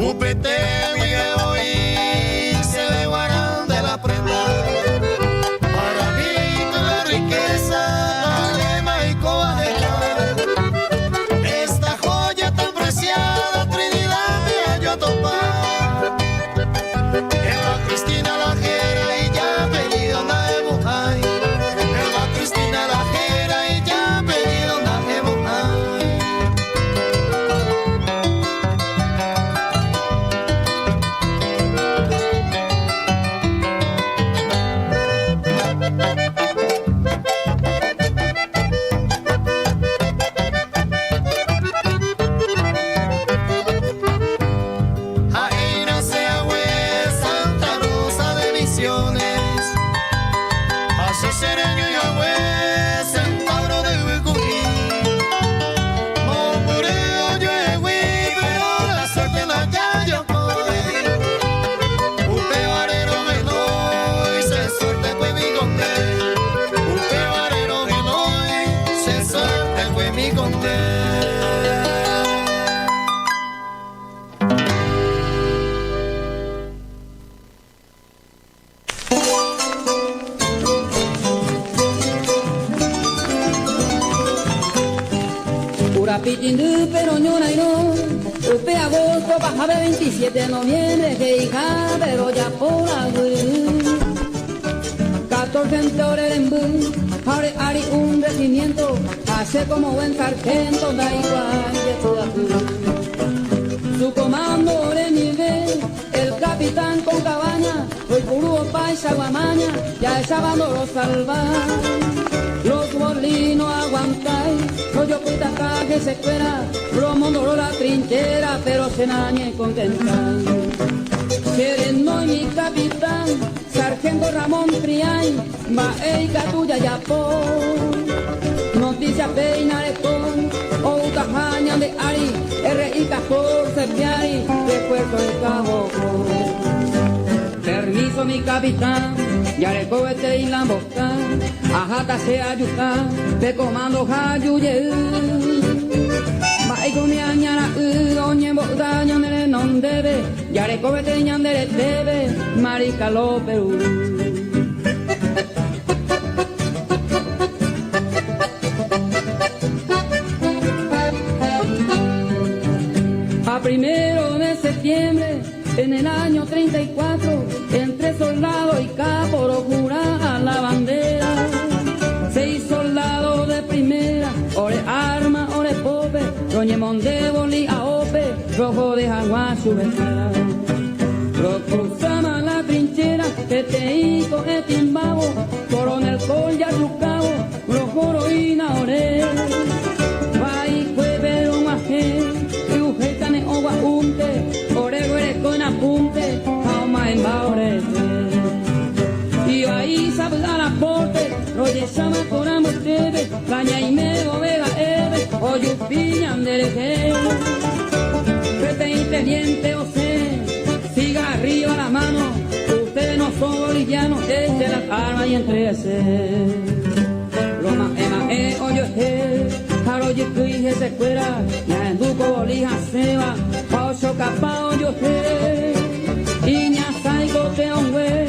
Upete guive voi chéve g̃uarã nde la prenda. Para mí tú la riqueza aléma oikóva heta. Esta joya tan preciada Trinidad me halló a topar. Eva Cristina la Jera y ya apellido Naemohai. Eva Cristina la Jera y ya apellido Naemohai. Jaina sea Santa Rosa de Misiones. Así sereño y agüe, centauro de Ucují. Murmureo yo pero la suerte no ya yo voy. Upe varero me se suerte fue mi conde. Upe varero me se suerte fue mi conde. Urapitindy pero ñorairõ upe agosto pahápe 27 de noviembre he'iha pero japoraguyry 14 oreremby ha ore ári un regimiento hace como buen sargento ndaikuaái jepy'apy Su comando oremive el capitán con cabaña oipuru opáicha guamaña ya esa lo salvar Los molinos aguantai, rollo puta caje se fuera, bromondoro la trinchera, pero se nañe contentar. Che renói mi capitán, sargento Ramón Triay, mba'e ikatu jajapo. Noticia péina reko, outaha ñande ári, RI catorce piári, refuerzo de Cabo Permiso mi capitán, jareko gueteri la mboka, aháta che ajuka, pe comando haju jey. Mba'éiko umi aña ra'y oñembo'ýta ñane renondépe, jareko gueteri ñande retépe, Marica López Uru. A primero de septiembre, en el año 34, entre soldado y capo jura a la bandera. Seis soldados de primera, ore arma, ore pope, roñemonde boli a ope, rojo de jaguar chubeta. Lo cruzaba la trinchera, peteí con etimbabo, coronel col ya trucabo, rojo y ore. Vai cuevero maje, y ne owa unte, ore güere con apunte, jauma en baore. Y ahí sabe al aporte, roye llama con amor tebe, caña y me vega ebe, oyupiñan dereje. Vete y teniente Ose, siga arriba la mano, ustedes no son bolivianos, eche las armas y entréguese. Roma ema e oyo he, jaro yikui se cuera, ya enduco bolija seba, pa ocho capa oyo he, iña saigo te ongue,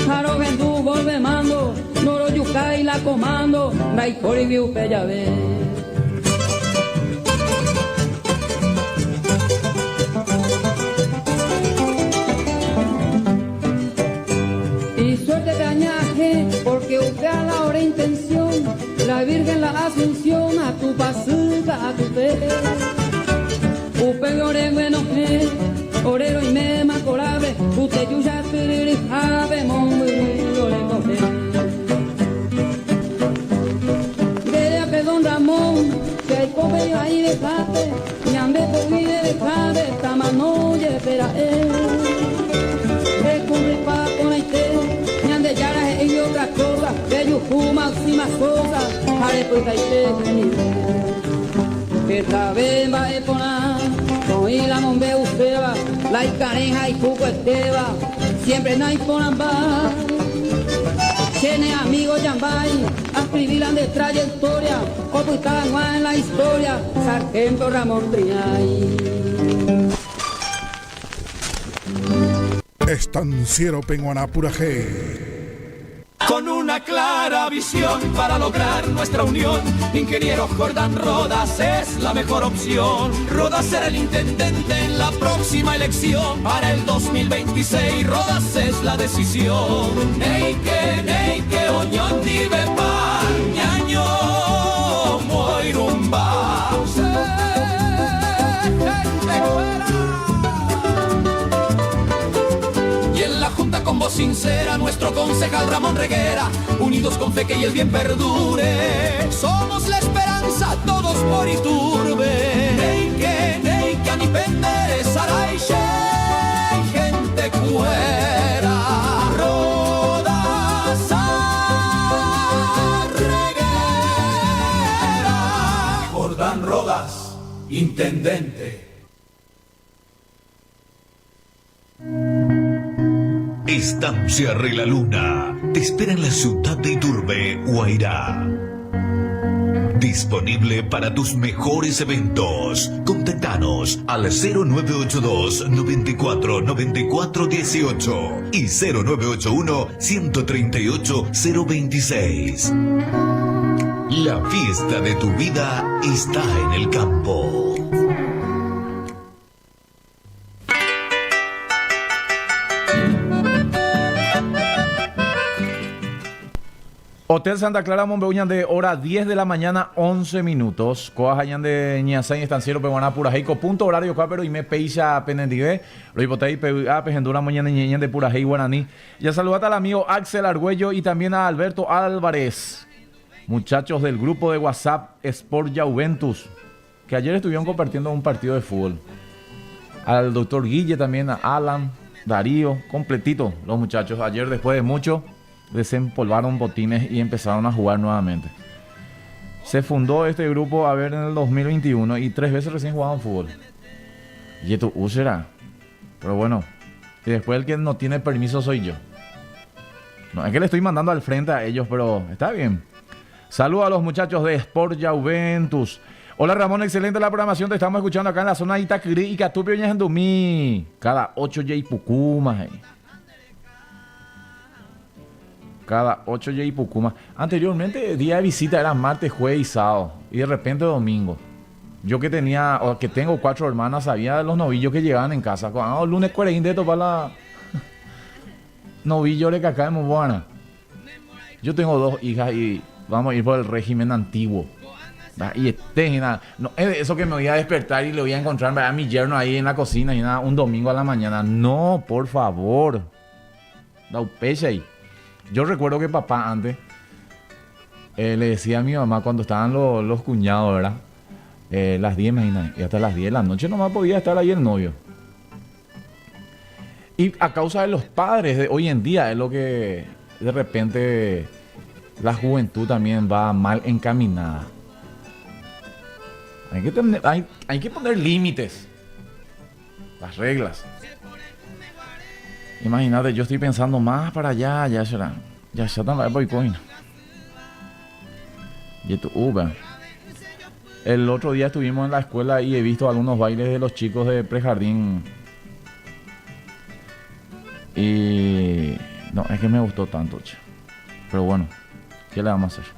jaro gendu volve mando, noro yukai la comando, naipori viupe ya ve. Y suerte de añaje, porque usted a la hora intención, la Virgen la Asunción, a tu pasuca, a tu fe. Upe ore bueno fe, orero y me macorabe, ute yuya tiriri ave mon ore coge. Dele a don Ramón, que hay cope ahí de jape, ñande por de jabe, tamano ye pera eh. Recumbre pa con aite, ñande yara y otra cosa, de yuju máxima cosa, jare pues aite Que esta vez va a con la mombe useba, la icareja y cuco esteba, siempre no hay por amba. Tiene amigo Yambay, a escribir de trayectoria, ocultada en la historia, Sargento Ramón Triay. Estanciero Penguaná Puraje. Con una clara visión para lograr nuestra unión, Ingeniero Jordán Rodas es la mejor opción. Rodas será el intendente en la próxima elección. Para el 2026, Rodas es la decisión. Neike, neike, oñón, dive, pa, ñaño, moirumba. Y en la junta con voz sincera, nuestro concejal Ramón Reguera, unidos con fe que y el bien perdure. Somos la esperanza, todos por Iturbe. Neike, neike, anipendere, saraiche, gente cuera. Rodas a Reguera. Jordán Rodas, intendente. Estancia Regla Luna te espera en la ciudad de Iturbe, Guairá. Disponible para tus mejores eventos. Contactanos al cero nueve ocho dos, 94, 94, 18 y cero nueve ocho uno, 138, cero veintiséis. La fiesta de tu vida está en el campo. Hotel Santa Clara, Mombeúña, de hora 10 de la mañana, 11 minutos. Coas hayan de Ñasain, Estanciero, Peguaná, Purajeico, punto horario, pero y me peisa penendive. Lo hipotei, pe, a, pejendura, mañana, ñeñen de Purajei, Guaraní. Ya saludate al amigo Axel Argüello y también a Alberto Álvarez, muchachos del grupo de WhatsApp Sport Juventus, que ayer estuvieron compartiendo un partido de fútbol. Al doctor Guille también, a Alan. Darío, completito los muchachos. Ayer después de mucho desempolvaron botines y empezaron a jugar nuevamente. Se fundó este grupo, a ver, en el 2021 y tres veces recién jugaban fútbol. Y esto será. Pero bueno, y después el que no tiene permiso soy yo. No, es que le estoy mandando al frente a ellos, pero está bien. Saludos a los muchachos de Sport Juventus. Hola Ramón, excelente la programación. Te estamos escuchando acá en la zona de Itaquirí y Catupio Ñahendumí. Cada 8 Yaipucuma. Cada 8 Yaipucuma. Anteriormente, día de visita era martes, jueves y sábado. Y de repente domingo. Yo que tenía, o que tengo cuatro hermanas, sabía de los novillos que llegaban en casa. Ah, lunes cuareín de para la novillo de acá de Mobuana. Yo tengo dos hijas y vamos a ir por el régimen antiguo. Y este, y nada. No, es eso que me voy a despertar y le voy a encontrar a mi yerno ahí en la cocina y nada, un domingo a la mañana. No, por favor. Da un peche ahí. Yo recuerdo que papá antes eh, le decía a mi mamá cuando estaban los, cuñados, ¿verdad? Eh, las 10, imagina, y hasta las 10 de la noche nomás podía estar ahí el novio. Y a causa de los padres de hoy en día es lo que de repente la juventud también va mal encaminada. Hay que, tener, hay, hay que poner límites. Las reglas. Imagínate, yo estoy pensando más para allá, ya será. Ya se está la Y tu uva. El otro día estuvimos en la escuela y he visto algunos bailes de los chicos de prejardín. Y no, es que me gustó tanto, che. Pero bueno, ¿qué le vamos a hacer?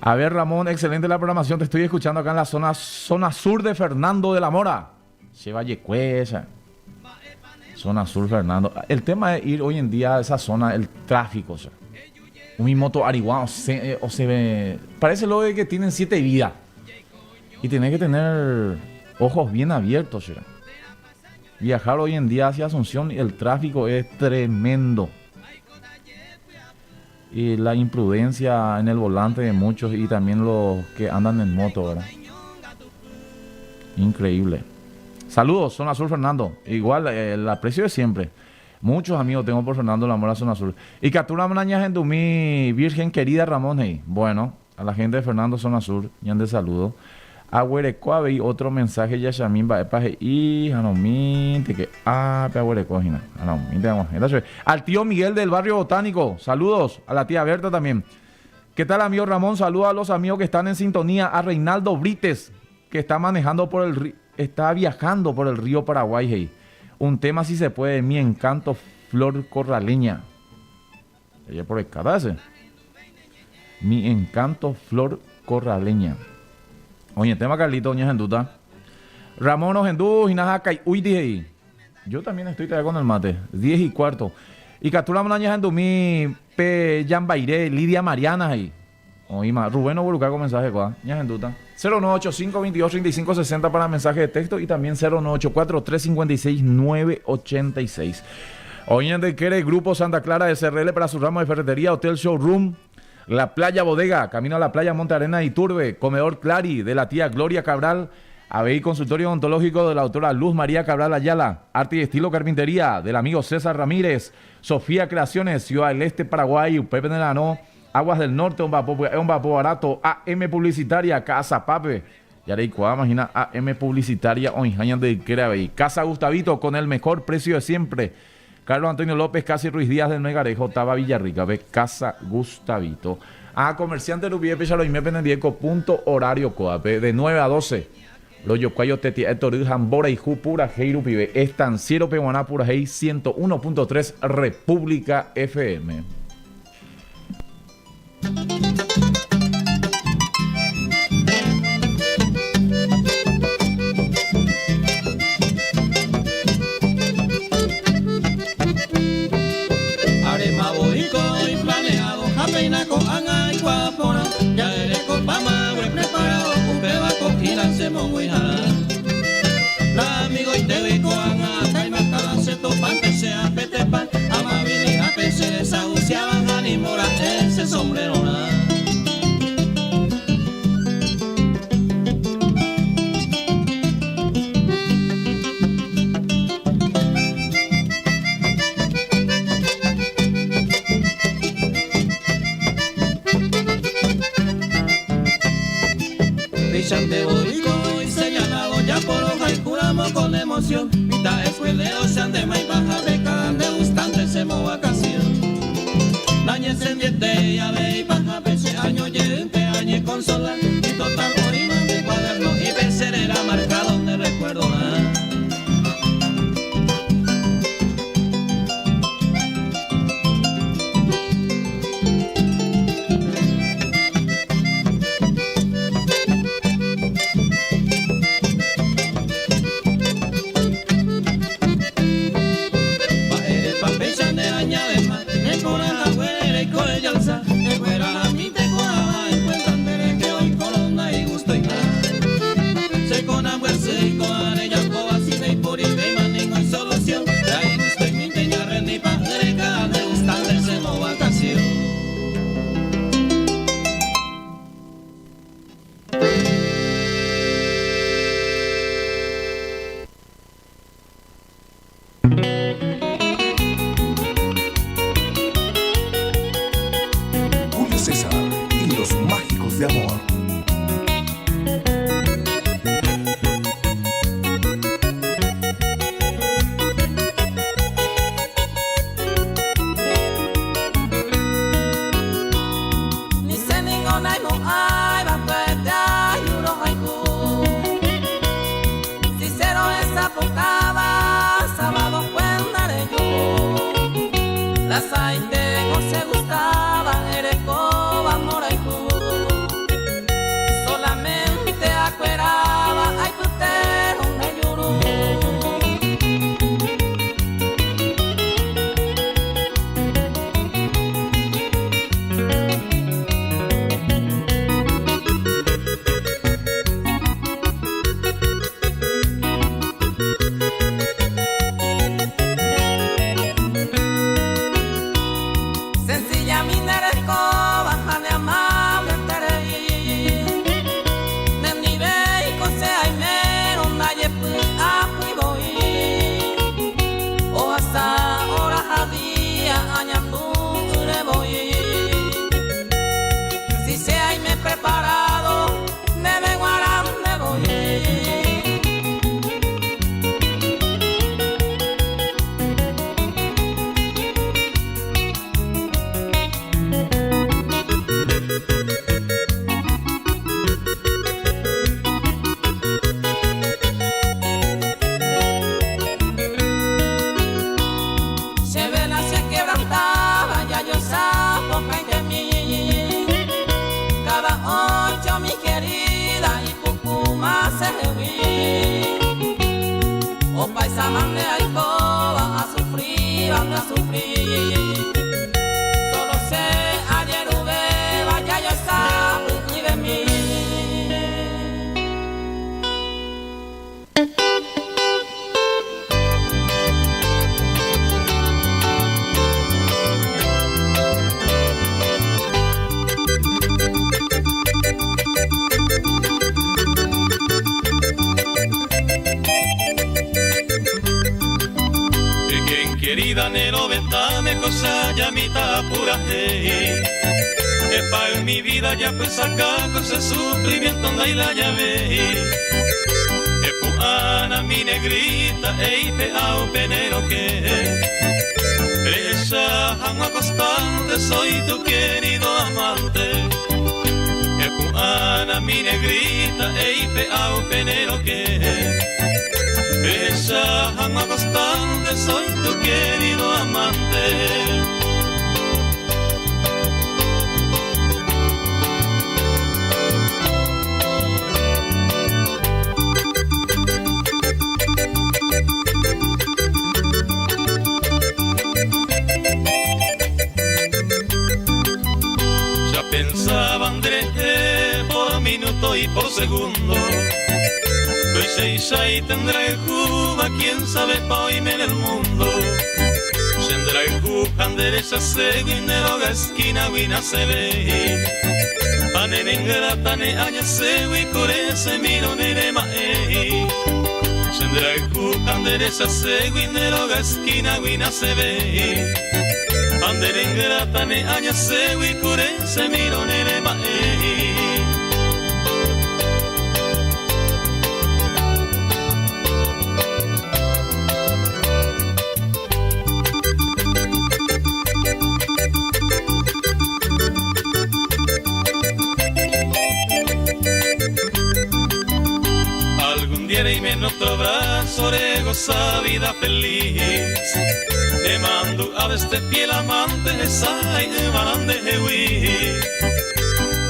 A ver, Ramón, excelente la programación. Te estoy escuchando acá en la zona, zona sur de Fernando de la Mora. Se Valle Cuesa. Zona sur, Fernando. El tema es ir hoy en día a esa zona, el tráfico, o sea. Un moto ariguá, o se, o se ve. Parece lo de que tienen siete vidas. Y tenés que tener ojos bien abiertos, ¿será? Viajar hoy en día hacia Asunción, el tráfico es tremendo. Y la imprudencia en el volante de muchos y también los que andan en moto, ¿verdad? Increíble. Saludos, Zona Sur Fernando. Igual, el aprecio de siempre. Muchos amigos tengo por Fernando La Mora, Zona Sur. Y Catura Manañas en mi Virgen querida Ramón. Hey. Bueno, a la gente de Fernando Zona Sur, ya de saludo. Agüerecoa y otro mensaje ya Yamín va y hanominte que ah pe Al tío Miguel del barrio Botánico, saludos. A la tía Berta también. ¿Qué tal, amigo Ramón? Saludos a los amigos que están en sintonía. A Reinaldo Brites, que está manejando por el está viajando por el río Paraguay. Hey. Un tema si se puede, mi encanto, Flor Corraleña. Ella por el ese. Mi encanto, Flor Corraleña. Oye, tema Carlito, doña Genduta. Ramón Ogendú, Jinajaca, uy, dije. Yo también estoy todavía con el mate. 10:15. Y Catura Monaña Gendú, P. Jambairé, Lidia Mariana ahí. Oima, Rubén no con mensaje, ¿cuál? Ña Genduta. 0985 22 35 60 para mensaje de texto y también 0984 356 986. Oye, de Quere, Grupo Santa Clara SRL para su ramo de ferretería, Hotel Showroom, La Playa Bodega, Camino a la Playa Monte Arena y Turbe, Comedor Clari de la tía Gloria Cabral, ABI Consultorio Odontológico de la autora Luz María Cabral Ayala, Arte y Estilo Carpintería del amigo César Ramírez, Sofía Creaciones, Ciudad del Este, Paraguay, Pepe Nelano, Aguas del Norte, un vapor barato, AM Publicitaria, Casa Pape, Yareicua, imagina, AM Publicitaria, Oinjaña de Querabe, Casa Gustavito con el mejor precio de siempre. Carlos Antonio López, Casi Ruiz Díaz del Megarejo, Taba Villarrica, ve Casa Gustavito. A comerciante Rubí Pechalo y me punto horario coape de 9 a 12. Lo yocuayo teti etori jambora y pura heiru pibe. Estanciero peguaná pura hei 101.3 República FM. Chande voy señalado ya por hoja y curamos con emoción. Mitad escuelero, chande mai baja beca, de gustante se mo vacación. Dañe se diete ya ve y baja pese año yente añe consola. Y total hoy de cuaderno y becerera marcado donde recuerdo ah. Julio César y los mágicos de amor. Ni se ninguna y no hay bastante ayuno haiku. Si cero esa pocaba, sábado cuentaré yo. Las hay tengo se gustaba, eres coba moraiku. Solamente acueraba, ay putero me lloró. Sencilla minera escoba, jane amable terei. Neni bei kose aimero, naye pu apu boi. O asa ora jadia, añandu ure boi. Si se aime preparado, nebe guaram me voy. Se vela se quebrantaba, ya yo sapo caí de mí. Cada ocho mi querida y cucuma se vi. O paisa mande alcoba a sufrir, anda a sufrir. Solo sé ayer ubeba, ya yo sapo y de mí. Quien querida nero vetame cosa ya mitad pura hey. Epa en mi vida ya pues acá con ese sufrimiento anda y la llave. Epuana mi negrita ei pe au penero que. Esa agua constante soy tu querido amante. Epuana mi negrita ei pe au penero que. Esa agua constante soy tu querido amante. Ya pensaba Andrés por minuto y por segundo. Hoy se y tendrá el Cuba, quién sabe pa' hoy en el mundo. Tendrá el Cuba, andereza se guinero, esquina, guina se ve. Pane nengra, tane aña se core se miro nere mae. Tendrá el Cuba, andereza se guinero, esquina, guina se ve. Andere tane aña se core se miro nere mae. goza vida feliz. Te mando a este fiel amante,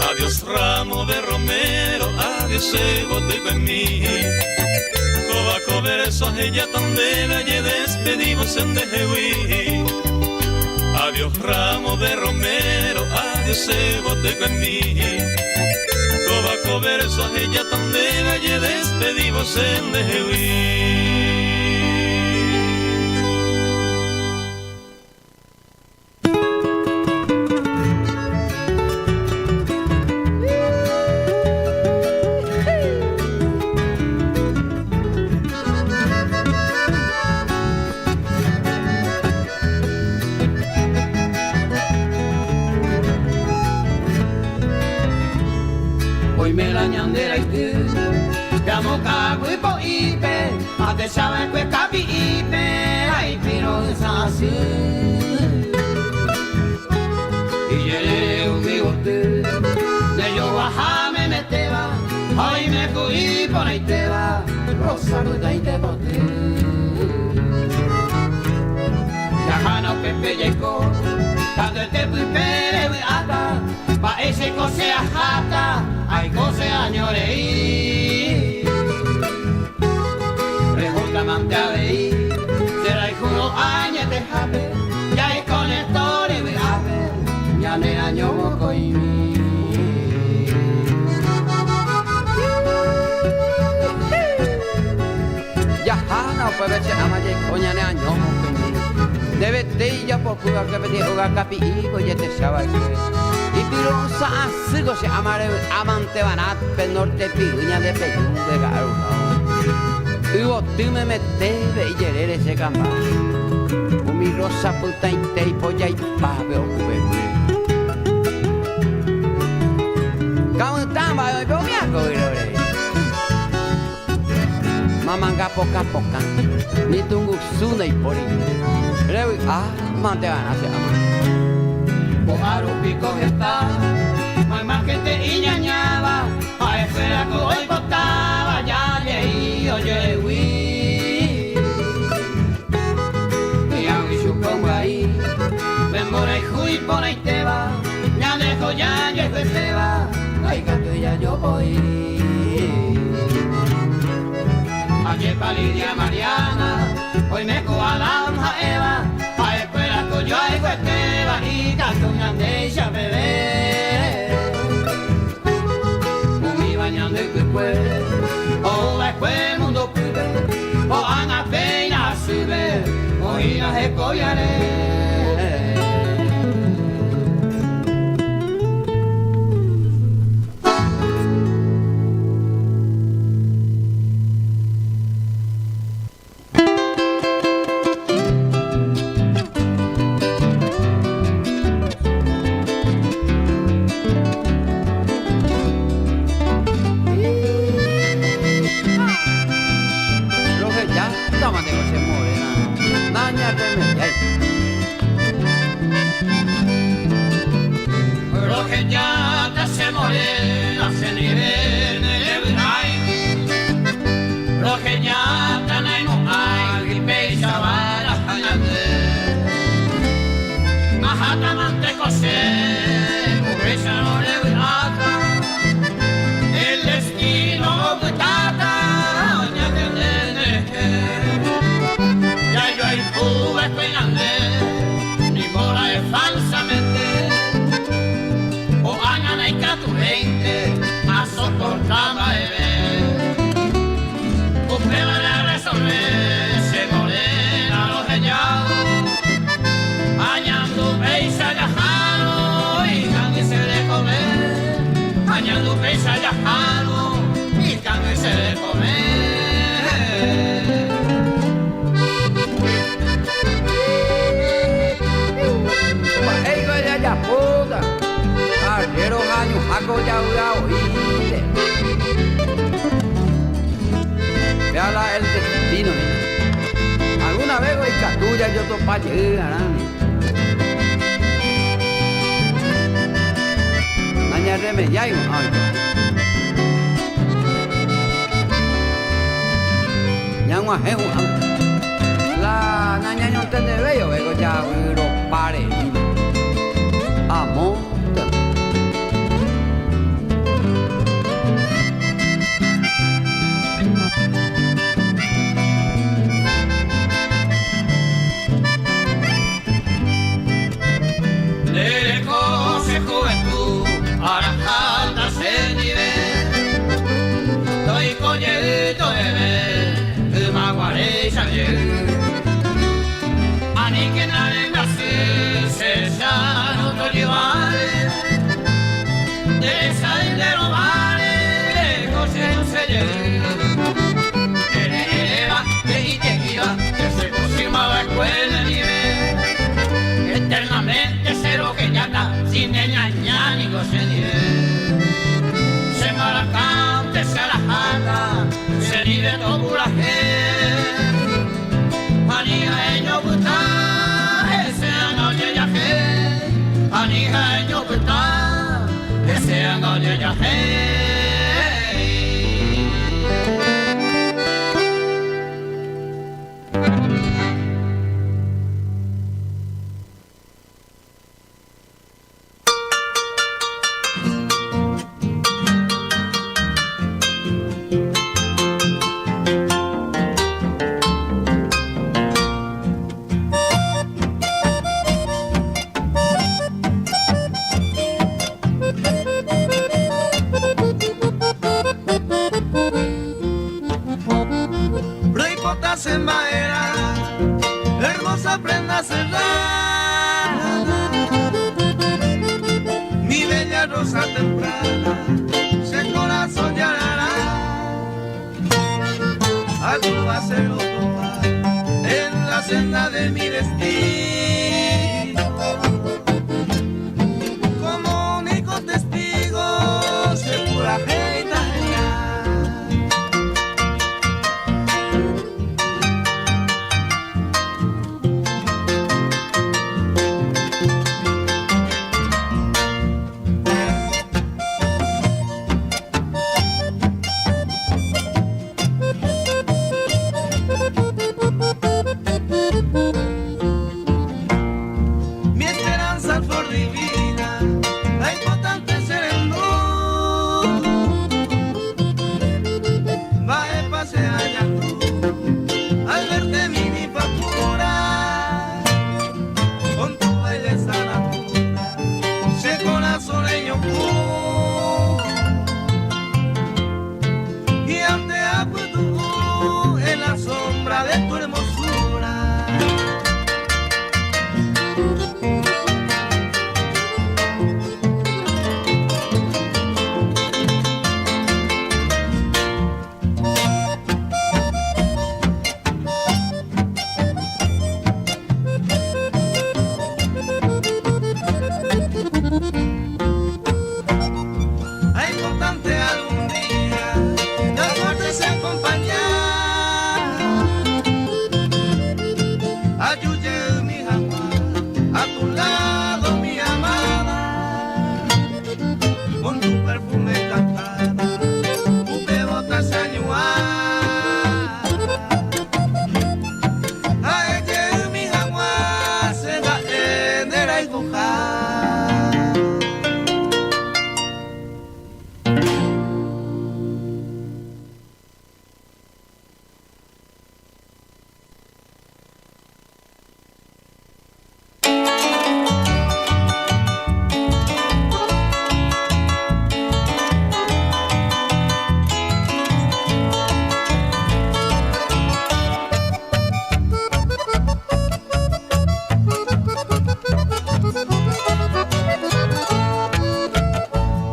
Adiós ramo de romero, adiós bote mí. Cobaco verso ella tan de despedimos en de Adiós ramo de romero, adiós bote mí. Cobaco verso ella tan de despedimos en de Ñag̃uahẽ hu'ã. Upéi ovéko javyropareíma. Amónte. Ndereko che juventud, arahata chendive. Toiko jey toheve, ymaguaréicha jey. Aníkena rembyasy, checháro tojyváre. Nderesay nde rováre, reko cheruse jey. Ere eréva, he'ite'íva, chesepochymava'ekue nendive. Eternamente cero que llata, sin ñaña ni chendive. Se maracante, se arajata, se vive todo puraje. Anija eño puta, ese anoche yaje. Anija eño puta, ese anoche yaje. Hermosa prenda cerrada, mi bella rosa temprana, ese corazón llorará. Algo va a ser en la senda de mi destino. Como único testigo, se pura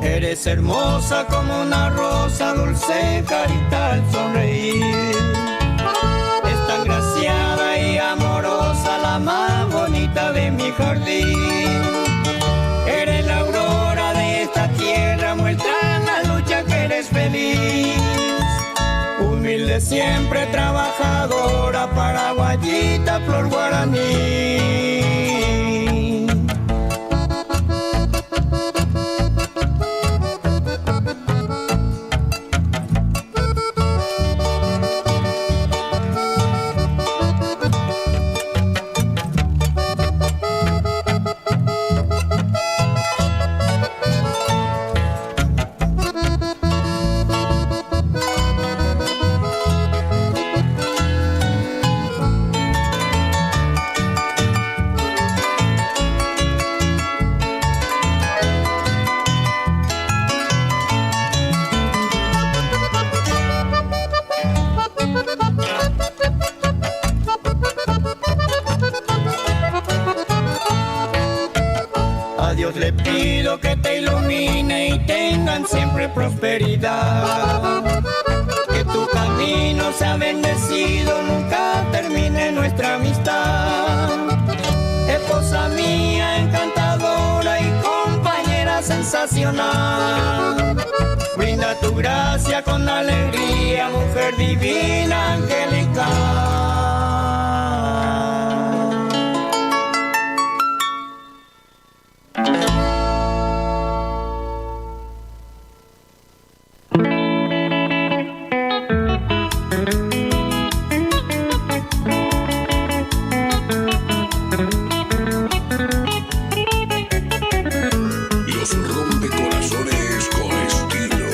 Eres hermosa como una rosa, dulce carita al sonreír. Es tan graciada y amorosa, la más bonita de mi jardín. Eres la aurora de esta tierra, muestra la lucha que eres feliz. Humilde siempre trabajadora, paraguayita, flor guaraní. Dios le pido que te ilumine y tengan siempre prosperidad. Que tu camino sea bendecido, nunca termine nuestra amistad. Esposa mía encantadora y compañera sensacional. Brinda tu gracia con alegría, mujer divina angelical. Los rompecorazones con estilo.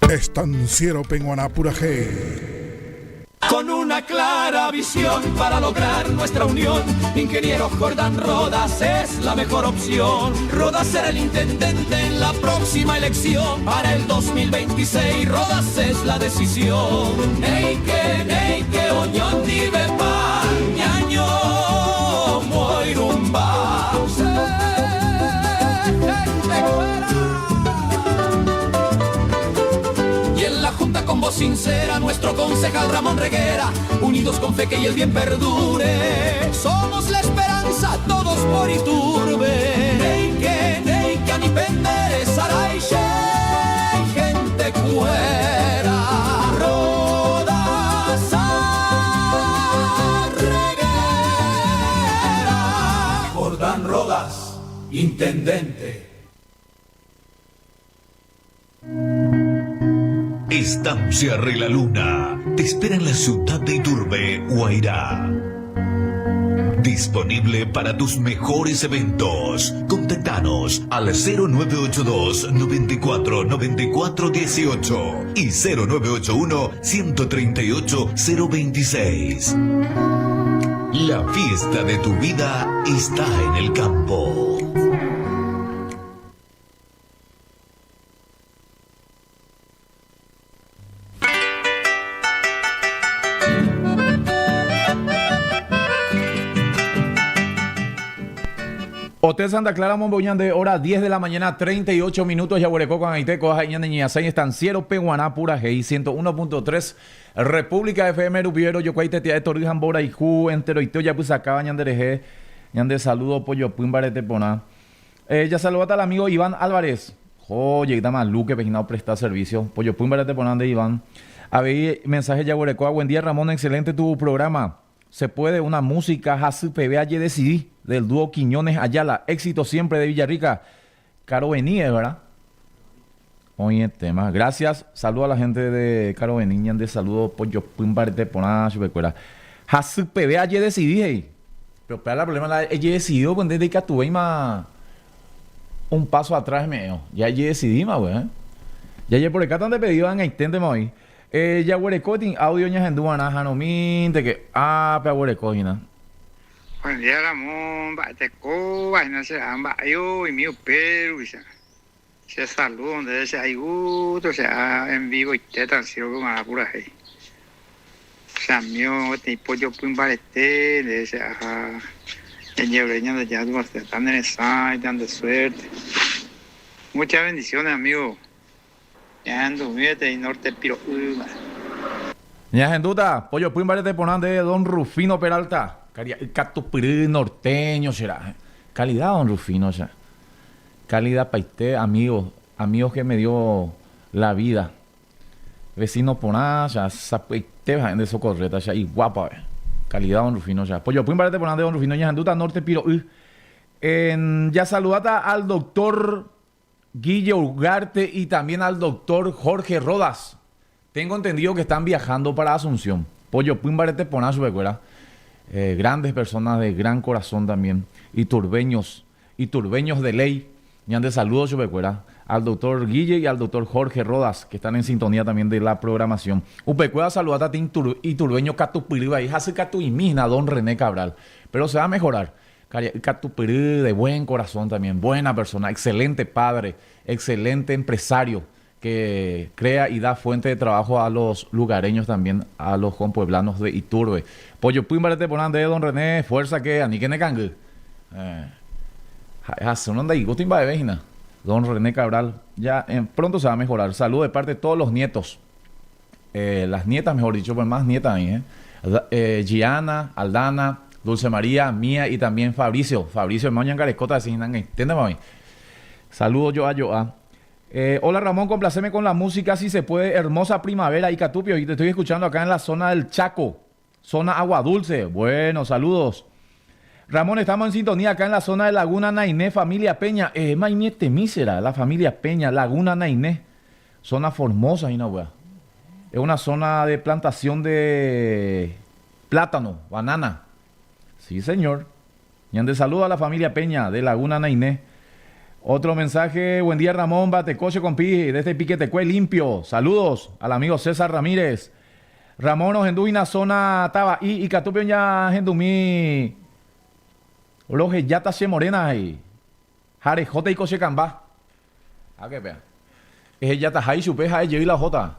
Estanciero Penguaná Puraje. Con una clara visión para lograr nuestra unión, Ingeniero Jordán Rodas es la mejor opción. Rodas será el intendente en la próxima elección. Para el 2026, Rodas es la decisión. Neike, neike, oñón, divepa, ñaño, moirumba. Y en la junta con voz sincera, nuestro concejal Ramón Reguera, unidos con fe que y el bien perdure. Somos la esperanza, todos por Iturbe. Neike, neike, anipendere, saraiche, gente cuera. Rodas a Reguera. Jordán Rodas, intendente. Estancia Regla Luna te espera en la ciudad de Iturbe, Guairá. Disponible para tus mejores eventos. Contactanos al 0982 94 94 18 y 0981 138 026. La fiesta de tu vida está en el campo. Hotel Santa Clara omombe'u ñande hora 10 de la mañana 38 minutos jaguereko ko'ag̃aite kóva ha'e ñane ñe'asãi estanciero peguarã purahéi 101.3 República FM rupive rojokuái tetia'e tory ha mborayhu enteroite ojapysakáva ñanderehe ñande saludo pojopy mbarete porã. Eh, jasaludáta al amigo Iván Álvarez. Ho, jeýtama Luque-pe hína opresta servicio. Pojopy mbarete porã nde Iván. Avei mensaje jaguerekóva Buen día Ramón, excelente tu programa. Se puede una música hasypeve ajedecidi del dúo Quiñones Ayala. Éxito siempre de Villarrica. Caro Bení es, ¿verdad? Oĩetéma. Gracias. Saludo a la gente de Caro Bení. Ñande saludo pojopy mbarete porã chupekuéra. Hasypeve ajedecidi he'i. Pero upéva la problema la ejedecidido pues nde ndaikatuvéima un paso atrás eme'ẽvo. Ya ejedecidíma pues, eh. Jajeporekáta nde pedido ag̃aiténtema oĩ. Eh, jaguereko peteĩ audio ñahendu va'erã harõmínte que ápe aguereko hína. Buen día Ramón, mba'etekóva hína che ha mba'e oimi upe rupicha. Che saludo ndéve che hay gusto che ha en vivo ite tan sirve g̃uarã purahéi. Che amigo peteĩ pojopy mbarete ndéve che aha jajerure Ñandejára Tupãsy ta ne resãi ta nde suerte. Muchas bendiciones amigo. Ñahendumi peteĩ norte piro'y mba'e. Ñahendúta pojopy mbarete porã nde don Rufino Peralta, karia'y katupyry norteño che ra'e. Calidad don Rufino che. Calidapaite amigos, amigos que me dio la vida. Vecino porã cha sapy'aitéva ha'e nde socorréta cha iguápave. Calidad don Rufino cha. Pojopy mbarete porã nde don Rufino ñahendúta norte piro'y. En jasaludáta al doctor Guille Ugarte y también al doctor Jorge Rodas. Tengo entendido que están viajando para Asunción. Pojopy mbarete porã chupekuéra. Eh, grandes personas de gran corazón también. Iturbeños, iturbeños de ley. Ñande saludo chupekuéra. Al doctor Guille y al doctor Jorge Rodas, que están en sintonía también de la programación. Upekuéra saludáta iturbeño katupyrýva ahí, hasykatu'imi hína don René Cabral. Pero se va a mejorar. Karia'y katupyry, de buen corazón también, buena persona, excelente padre, excelente empresario que crea y da fuente de trabajo a los lugareños también, a los compueblanos de Iturbe. Pojopy mbarete porã nde don René, fuerza que aníke ne kangy. Eh, ha'e hasýrõ ndaigústoi mba'eve hína. Don René Cabral, ya eh, pronto se va a mejorar. Saludo de parte de todos los nietos. Eh, las nietas, mejor dicho, pues más nietas ahí, eh. eh Gianna, Aldana, Dulce María, Mía y también Fabricio. Fabricio, hermano ñangarekóta, decís, mami. Saludos yo a Joa. Eh, hola Ramón, complaceme con la música si se puede. Hermosa primavera y Catupio. Y te estoy escuchando acá en la zona del Chaco, zona Agua Dulce. Bueno, saludos. Ramón, estamos en sintonía acá en la zona de Laguna Nainé, familia Peña. Eh, maimiete mísera, la familia Peña, Laguna Nainé. Zona Formosa, y no, Es una zona de plantación de plátano, banana. Sí, señor. Ñande saludo a la familia Peña de Laguna Nainé. Otro mensaje, buen día Ramón, batecoche con pi, desde Piquetecue limpio. Saludos al amigo César Ramírez. Ramón Ojenduina, zona Taba y y Catupio ya Gendumí. Roje Yata Che Morena ahí. Jare J y Coche Camba. Ah, qué pea. Ehejataha ichupe ha'e jey la ohóta.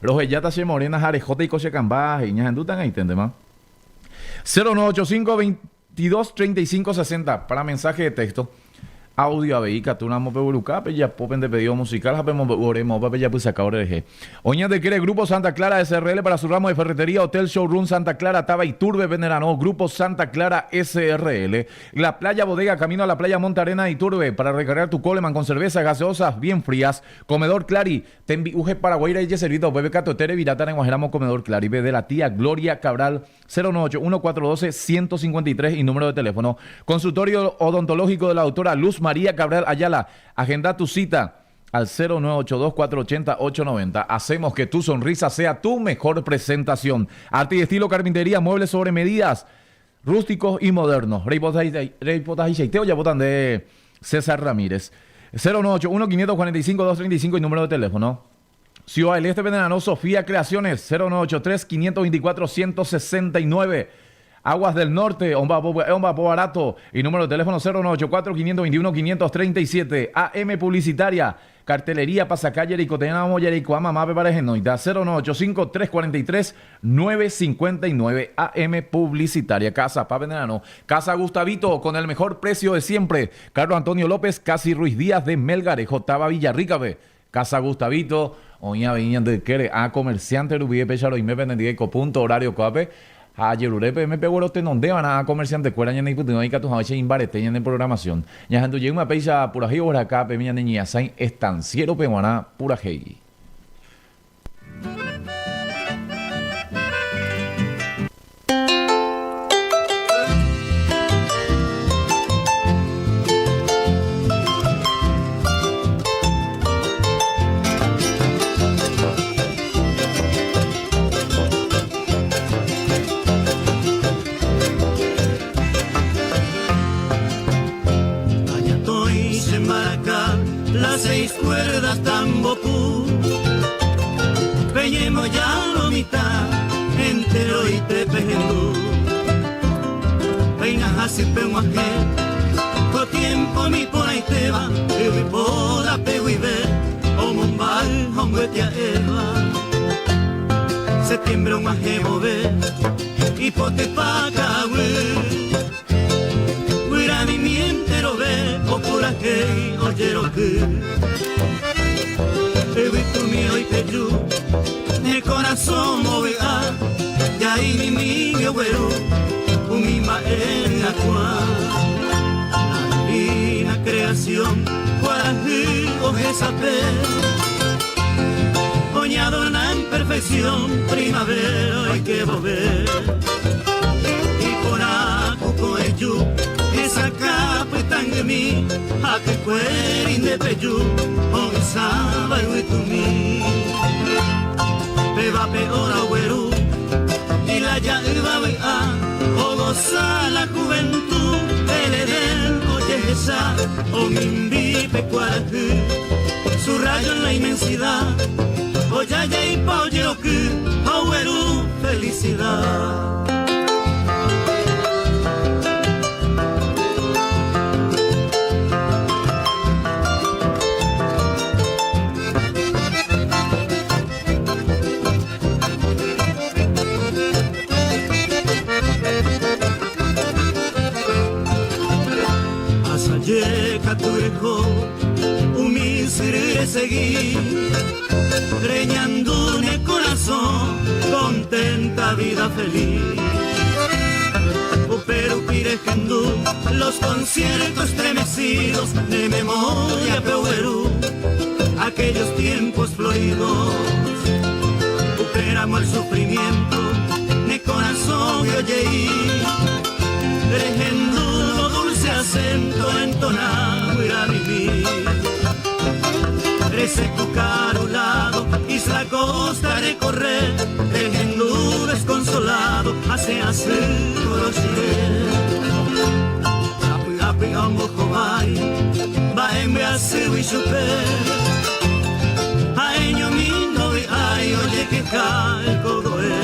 Rohejáta che morena ha rehóta iko che kamba, he'i ñahendúta ag̃aiténtema. 0985 22 35 60 para mensaje de texto. Audio avei ikatu ramo pegueruka, pejapo pende pedido musical ha pemombe'u ore moõpa pejapysaka ore rehe. Oñandekére Grupo Santa Clara SRL para su ramo de ferretería, Hotel Showroom Santa Clara, Tava Iturbe, Venerano, Grupo Santa Clara SRL. La Playa Bodega, camino a la playa Monte Arena de Iturbe, para recargar tu Coleman con cervezas gaseosas bien frías. Comedor Clari, tembi'u Paraguay rejeservíta upépe katuete reviráta reg̃uahẽramo Comedor Clari de la tía Gloria Cabral, 098 1412 153 y número de teléfono. Consultorio odontológico de la doctora Luz María Cabral Ayala. Agenda tu cita al 0982 480 890. Hacemos que tu sonrisa sea tu mejor presentación. Arte y estilo carpintería, muebles sobre medidas rústicos y modernos. Reipotahichaite ojapóta nde César Ramírez. 0981 545 235 y número de teléfono. Ciudad del Este, Penerano, Sofía Creaciones, 0983 524 169. Aguas del Norte, Omba Barato y número de teléfono 0984 521 537. AM Publicitaria. Cartelería, pasacalle reikotevẽramo jareikuaa mamápepa rehenóita, 0985 343 959 AM Publicitaria Casa Pa Penerarõ, Casa Gustavito, con el mejor precio de siempre, Carlos Antonio López, Casi Ruiz Díaz de Melgarejo, táva Villarrica-pe, Casa Gustavito, oĩ avei ñande ykére, ã comerciante rupive péicha roime penendive ko punto horario ko'ápe, ha ajerure peẽme peguerotenondeva'erã ã comerciante-kuéra ñaneipytyvõ ikatu hag̃uáicha imbarete ñane programación. Ñahendu jeýma péicha purahéi oguerahaka peẽme ñane ñe'asãi estanciero-pe g̃uarã purahéi. Las seis cuerdas tambopu Peñemo ya lo mitad entero y te pejendu Peina hasi peguaje Ko tiempo mi por ahí te va Y poda peguibe O mombal hombre eva Septiembre un ajebo ve Hipote pa mi mientero ve o purajei o yeroky Yvytumi oipeju el corazón ovy'a Jaimimi ogueru umi mba'e ryakuã La divina creación kuarahy ohesape Oñadorna en perfección primavera oike vove Iporã ku ko'ẽju hesakã pytãngymi ha kykuéri nde peju ho'ysãva yvytumi. Péva pe hora ogueru ilaja'ỹva vy'a ogosa la juventud el Edén ojehecha omimbi pe kuarahy su rayo en la inmensidad ojajaipa ojeroky ha ogueru felicidad. Asaje katu reho umi syry resegi Reñandu ne korasõ contenta vida feliz Upe rupi rehendu los conciertos estremecidos de memoria pe ogueru aquellos tiempos floridos Upéramo el sufrimiento ne korasõ ojei Rehendu lo dulce acento entoná guyramimi Resẽ ku karu lado isla costa recorrer Rehendu desconsolado hasẽ asy korochire Sapy'apy'a ombohovái mba'e mbyasýgui chupe Ha'eñomi ndovy'ái ojekeha ekogoe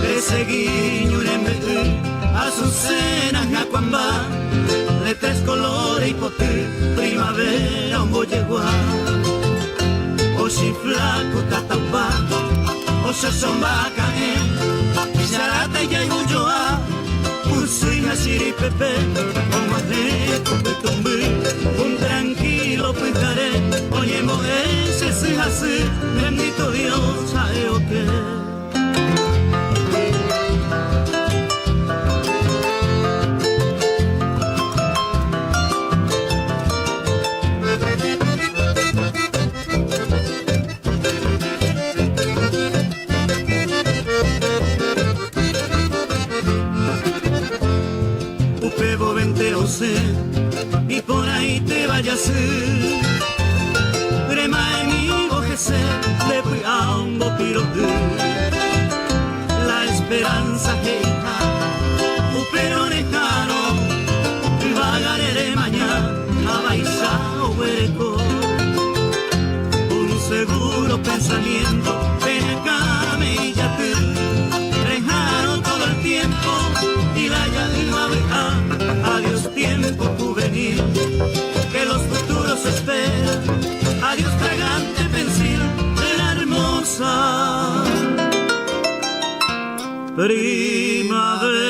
Resegi ñu rembe'y Azucena hyakuãmba De tres colores ipoty primavera ombojegua Ochifla ku tataupa Ochochomba akã'ẽ Icharata ijayvujoa Pysýi ha chiripepe Og̃uahẽ ku pytũmby Un tranquilo pyhare Oñembo'e che sy hasy Bendito Dios ha'e oke. Upe vovente osẽ iporãitéva jasy Rema'ẽmívo hese nde py'a ombopiro'y La esperanza he'iha upérõ reha'arõ Yvágare remaña ha vaicha oguereko Un seguro pensamiento pe akãme ijaty Reha'arõ todo el tiempo ilaja'ỹva vy'a Adiós tiempo juvenil que los futuros esperan. Primavera.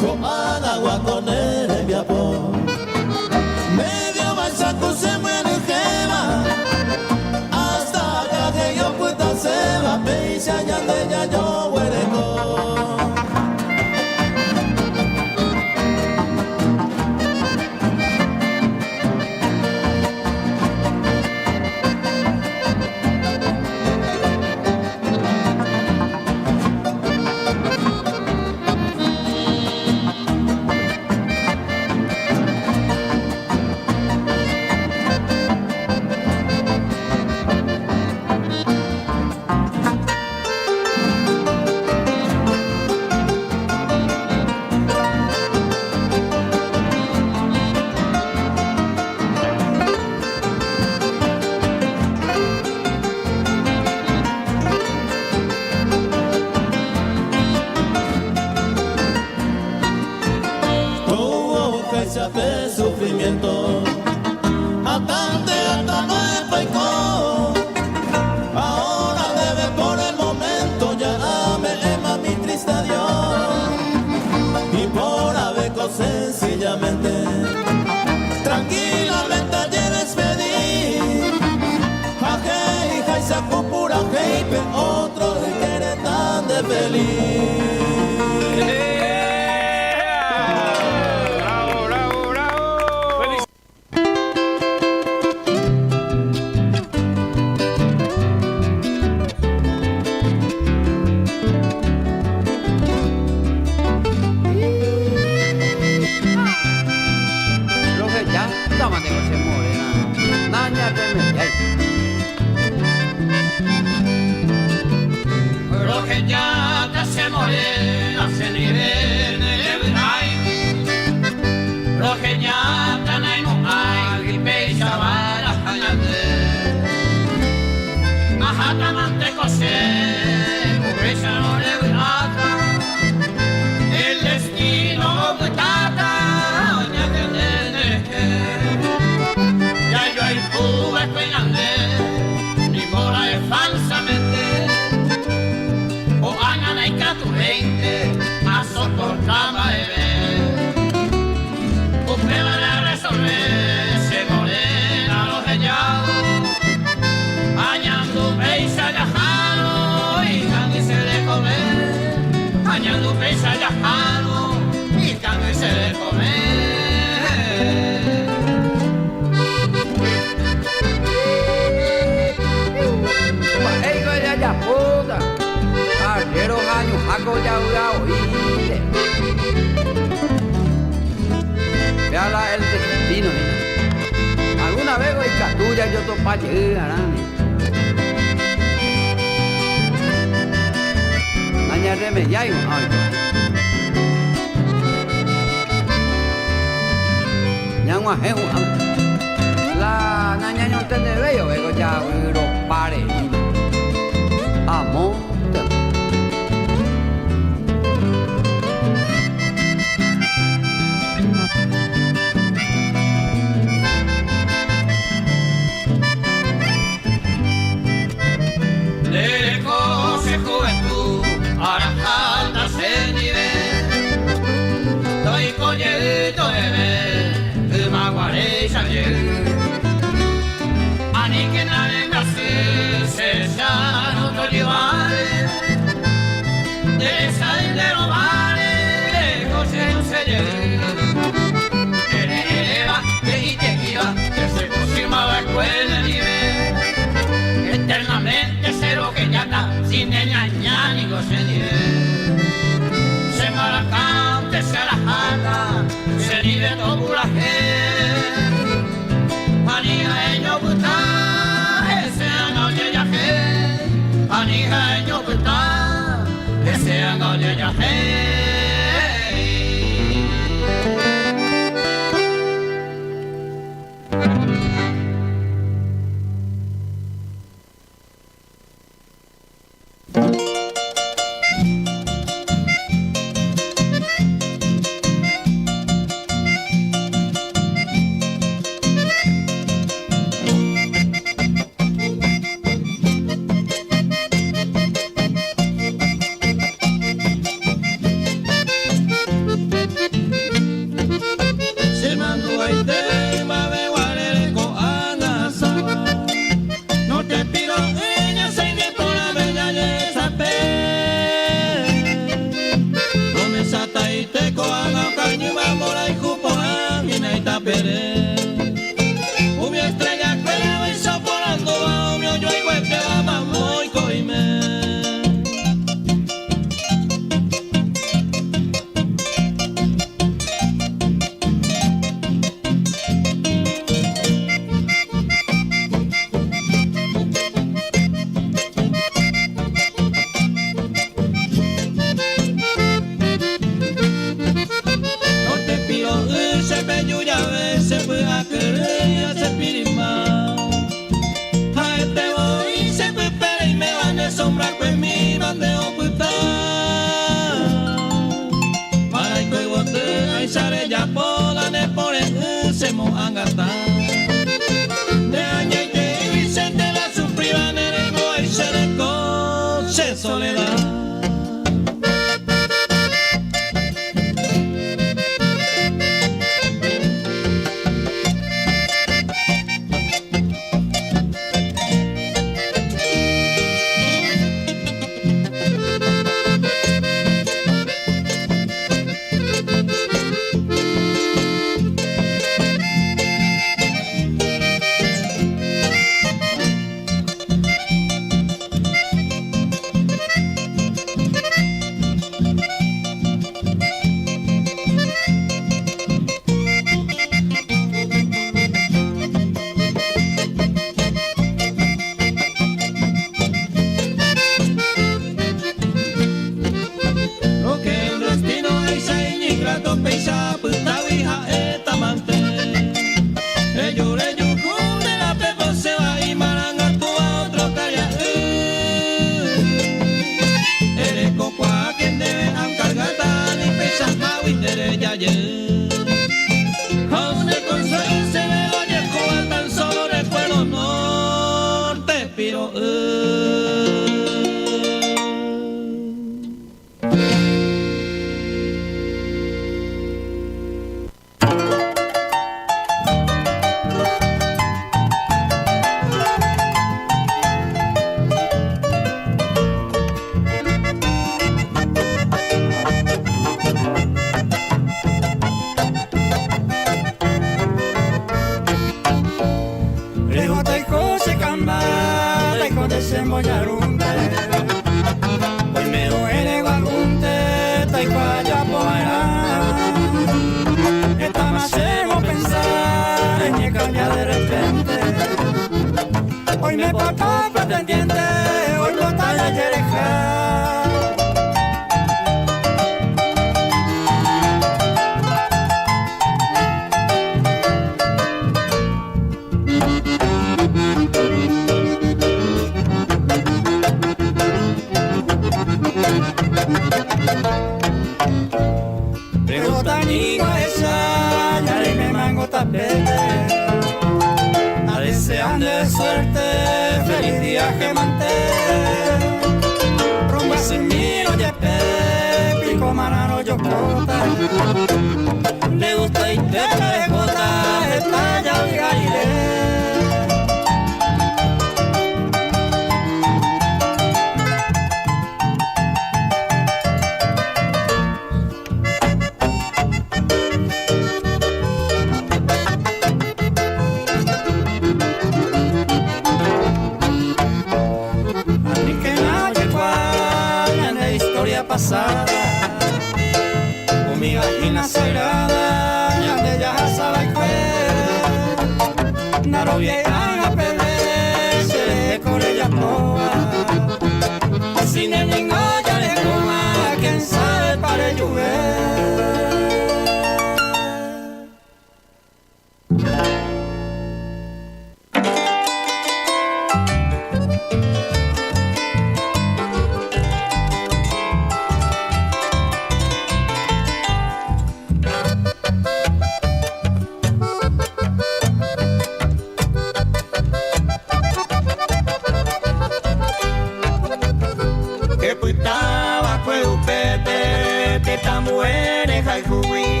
Repytáva kue upépe tetãmbue rehayhúgui,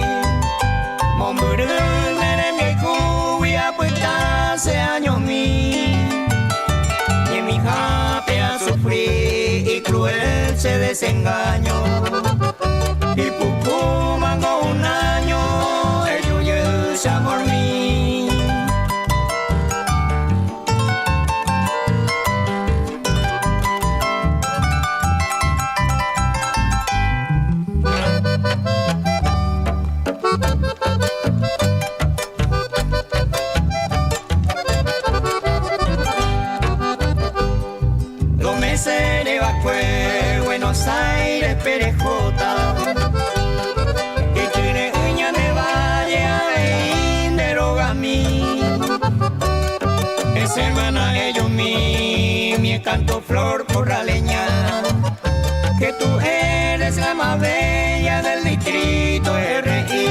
mombyry ne rembiayhúgui apyta che añomi. Ñemihápe asufri icruel che desengaño, ipukúmango un año eju jey che amormi. Dos meses revakue Buenos Aires perejota Ikyre'ỹ ñande valle avei nde rogami Es hermana ellomi mi encanto flor corraleña Que tú eres la más bella del distrito RI.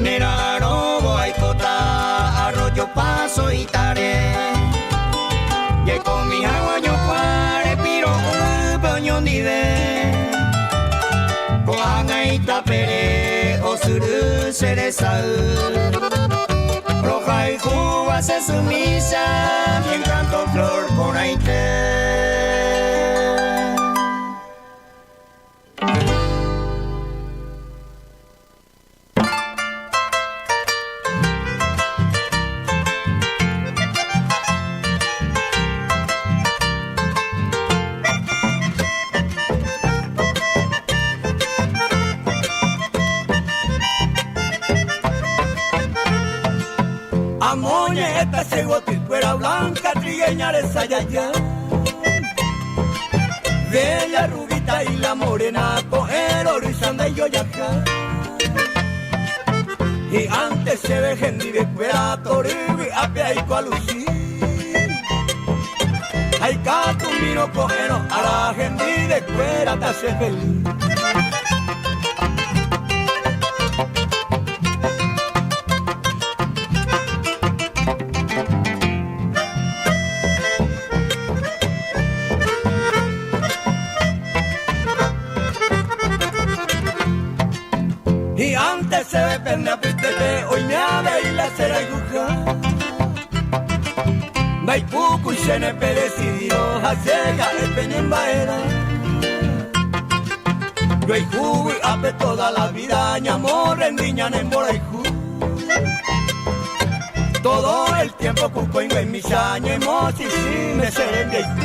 Nera'arõvo aikóta arroyo paso itare Jaikomi hag̃ua ojokuáre piro'ýpe oñondive Ko'ág̃a itapere osyry che resay Rohayhúva che symícha mi encanto flor porãite. Amoñe'ẽta che yvotykuéra blanca trigueña resayaya. Bella rubita y la morena ko'ẽ rory sandaijojaha. Hi'ánte chéve hendivekuéra tory vy'ápe aiko aluci. Ha ikatumirõ ko'ẽrõ ára hendivekuéra tache feliz. Hi'ánte chéve pende apytépe oime avei la che rayhuha. Ndaipukúi chéne pedesidírõ ha che ha'e pene mba'erã. Joayhu vy'ápe toda la vida ñamorrendy ñane mborayhu. Todo el tiempo ku koinguemícha ñaimochichĩme che rembiayhu.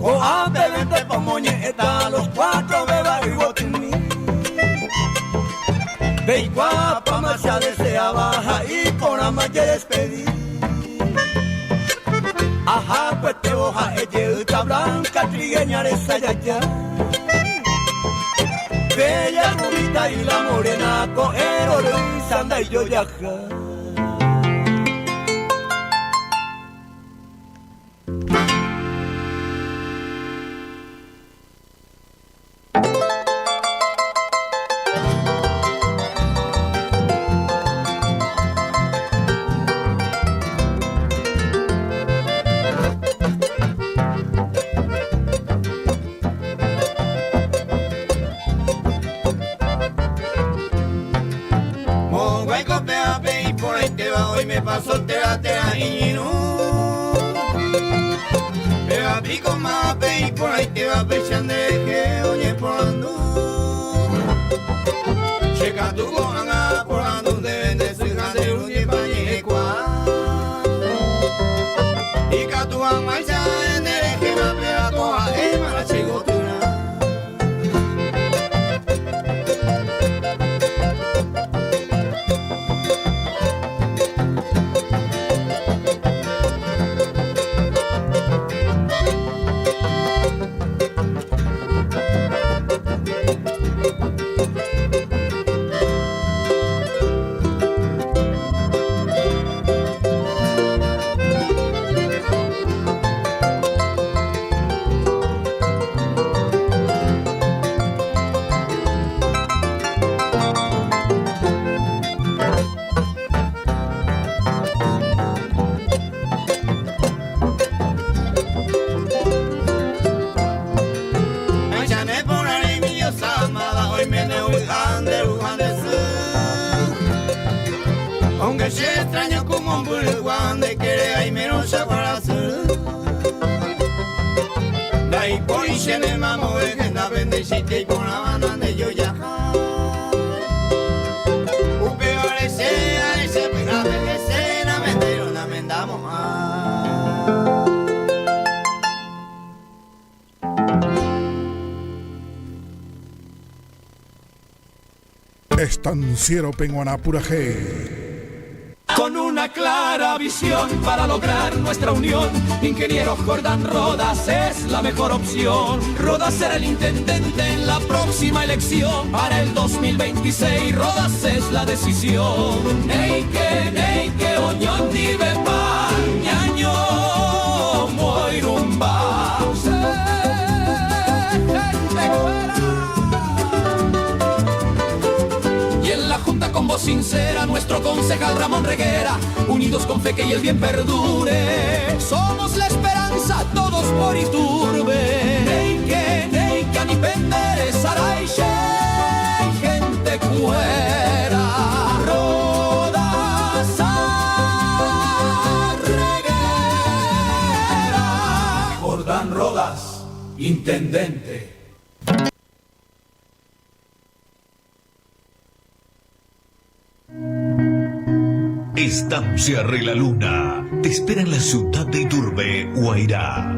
Ko'ápe vente pomoñe'ẽta los cuatro beba yvotymi. Peikuaápama che adeseaba ha iporãma jedespedi. Ahakuetévo ha'e jeýta blanca trigueña resajaja. Bella rubita y la morena ko'ẽ rory sandaijojaha. Moõguáiko péva pe iporãitéva oimépa soltera térã iñirũ. Péva piko máva pe iporãitéva péicha nderehe oñeporandu. Che katu ko'ág̃a aporandu ndéve nde sy ha nde ru jepa ñe'ẽkuaa. Ikatu hag̃uáicha nderehéma péva ko ha'éma la che yvotyrã. rygua nde kere aimérõ che kuarasyry. Ndaipóri chéne mamove hendápe ndeichaite iporãva nande jojaha. Upévare che ha'e che py'ápe hese namendairõ namendamo'ã. Estanciero peg̃uarã purahéi. Con una clara visión para lograr nuestra unión, Ingeniero Jordán Rodas es la mejor opción. Rodas será el intendente en la próxima elección. Para el 2026 Rodas es la decisión. Néike, néike, oñondivepa, ñaño moirũmba. Y en la junta con voz sincera, nuestro concejal Ramón Reguera, unidos con fe que y el bien perdure. Somos la esperanza, todos por Iturbe. Neike, neike, ani pende resarái che, gente kuéra. Rodas ha Reguera. Jordán Rodas, intendente. Estancia Re la Luna te espera en la ciudad de Iturbe, Guairá.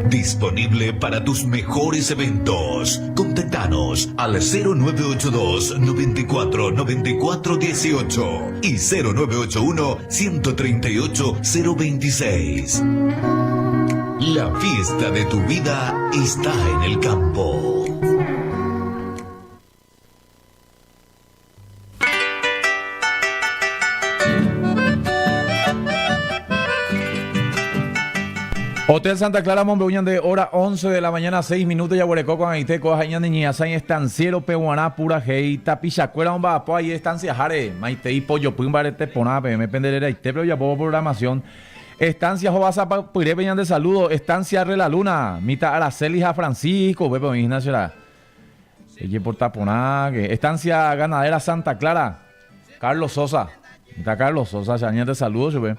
Disponible para tus mejores eventos. Contactanos al 0982 94 94 18 y 0981 138 026. La fiesta de tu vida está en el campo. Hotel Santa Clara mombe'u ñande hora 11 de la mañana 6 minutos jaguereko ko'ag̃aite kóva he'i ñane ñe'ãsãi estanciero peguarã purahéi tapichakuéra omba'apo ahí estanciaháre maitei pojopy mbarete porã peẽme pende reraitépe ojapóvo programación Estancia hovasapyrépe ñande saludo Estancia Re la Luna Mita Araceli ha Francisco upépe oĩ hína che ra Ejeporta porãke Estancia Ganadera Santa Clara Carlos Sosa Mita Carlos Sosa che añete saludo chupe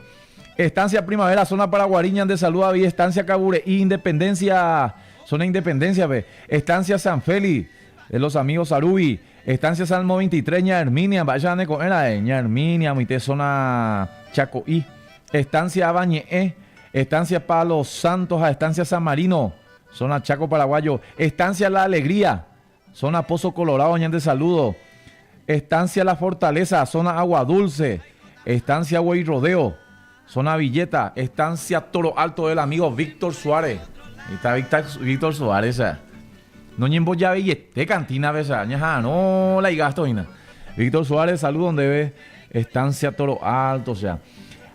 Estancia Primavera zona Paraguarí ñande saludo avei Estancia Kabure'i Independencia zona Independencia-pe Estancia San Feli de los amigos Arubi Estancia Salmo 23 Ña Herminia mba'éicha neko'ẽra'e Ña Herminia amoite zona Chako'i Estancia Avañe'ẽ Estancia Palo Santo ha Estancia San Marino zona Chaco Paraguayo Estancia La Alegría zona Pozo Colorado ñande saludo Estancia La Fortaleza zona Agua Dulce Estancia Buey Rodeo zona Villeta Estancia Toro Alto del amigo Víctor Suárez Ahí está Víctor Suárez Noñembojaveiete cantina pe cha ñaha'arõ la igasto hína. Víctor Suárez saludo ndéve Estancia Toro Alto cha.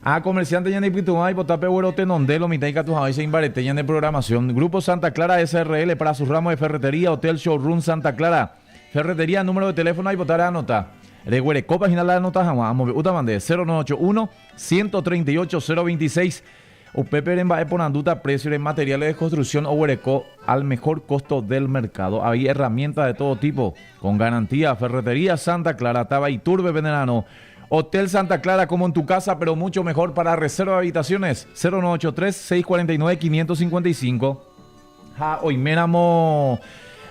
Ha comerciante ñane ipytyvõ aipota peguerotenonde lo mitã ikatu hag̃uáicha imbarete ñane programación. Grupo Santa Clara SRL para sus ramos de ferretería, Hotel Showroom Santa Clara. Ferretería número de teléfono aipota reanota. Reguerekópa hína la anota hag̃ua amombe'útama nde 0981 138 026. Upépe remba'eporandúta precio-re materiales de construcción oguereko al mejor costo del mercado. Avei herramientas de todo tipo, con garantía. Ferretería Santa Clara, Tava Iturbe, Venerano. Hotel Santa Clara, como en tu casa, pero mucho mejor para reserva de habitaciones. 0983 649 555. Ha oiméramo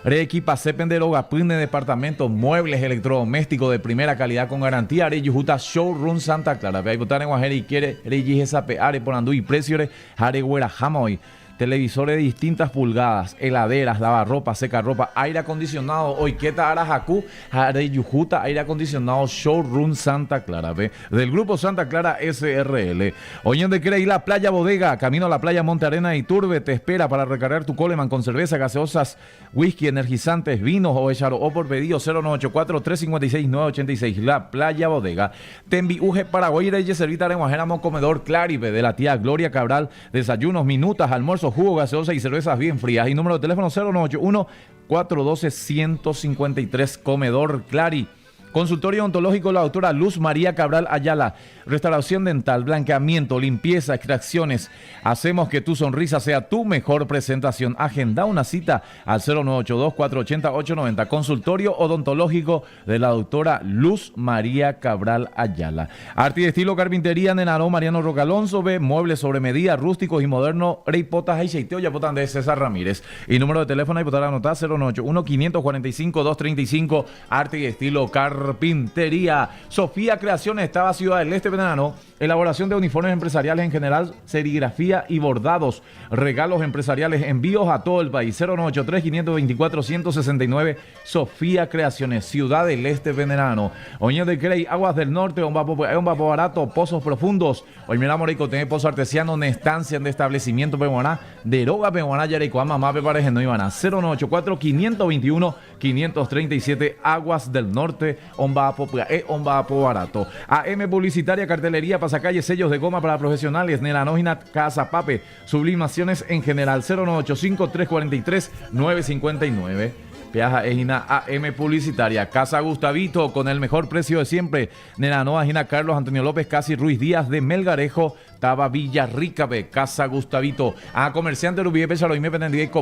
reequipase pende rogapy ne departamento, muebles, electrodoméstico de primera calidad con garantía rejuhúta Showroom Santa Clara-pe. Aipota reg̃uahẽ reikére rejehesape'a reporandu ipreciore ha regueraháma oĩ. Televisores de distintas pulgadas, heladeras, lavarropa, secarropa, aire acondicionado, oikéta ára haku ha rejuhúta aire acondicionado Showroom Santa Clara-pe. Del Grupo Santa Clara SRL. Hoy donde quiera ir la Playa Bodega, camino a la playa Monte Arena y Turbe te espera para recargar tu Coleman con cerveza, gaseosas, whisky, energizantes, vinos o o por pedido 0984-356-986. La Playa Bodega. Tembiuje Paraguay Reyes Servita Reguajeramo Comedor Claripe de la tía Gloria Cabral. Desayunos, minutas, almuerzos, jugo, gaseosa y cervezas bien frías. Y número de teléfono 0981 412 153 Comedor Clari. Consultorio Odontológico la doctora Luz María Cabral Ayala. Restauración dental, blanqueamiento, limpieza, extracciones. Hacemos que tu sonrisa sea tu mejor presentación. Agenda una cita al 0982 480 890. Consultorio Odontológico de la doctora Luz María Cabral Ayala. Arte y estilo carpintería Nenaró Mariano Roca Alonso B. Muebles sobre medida, rústicos y modernos. Rey Potas Aicheiteo Yapotan de César Ramírez. Y número de teléfono ahí potar anotar 081 545 235. Arte y estilo carpintería. Sofía Creaciones estaba Ciudad del Este Venano. Elaboración de uniformes empresariales en general, serigrafía y bordados. Regalos empresariales, envíos a todo el país. 0983 524 169 Sofía Creaciones, Ciudad del Este Venerano. Oño de Crey, Aguas del Norte, un vapo barato, pozos profundos. Hoy mira Morico, tiene pozo artesiano, en estancia de establecimiento Peguaná, Deroga Peguaná, Yarecoa, Mamá, Pepareje, no Ibaná. 0984 521 537 Aguas del Norte, Ombapo, e Ombapo barato. AM Publicitaria, Cartelería, Pasacalle, sellos de goma para profesionales, Nelanógina, Casa Pape, sublimaciones en general, 0985 343 959. Peaja Ejina AM Publicitaria. Casa Gustavito con el mejor precio de siempre. Nenanoa Gina Carlos Antonio López, Casi Ruiz Díaz de Melgarejo, Taba Villarrica B. Casa Gustavito. A comerciante Rubí Pesaro y me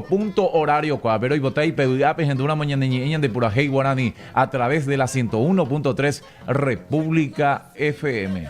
punto horario cuavero y botay peduape gendura moñaneñe de Purajey Guarani a través de la 101.3 República FM.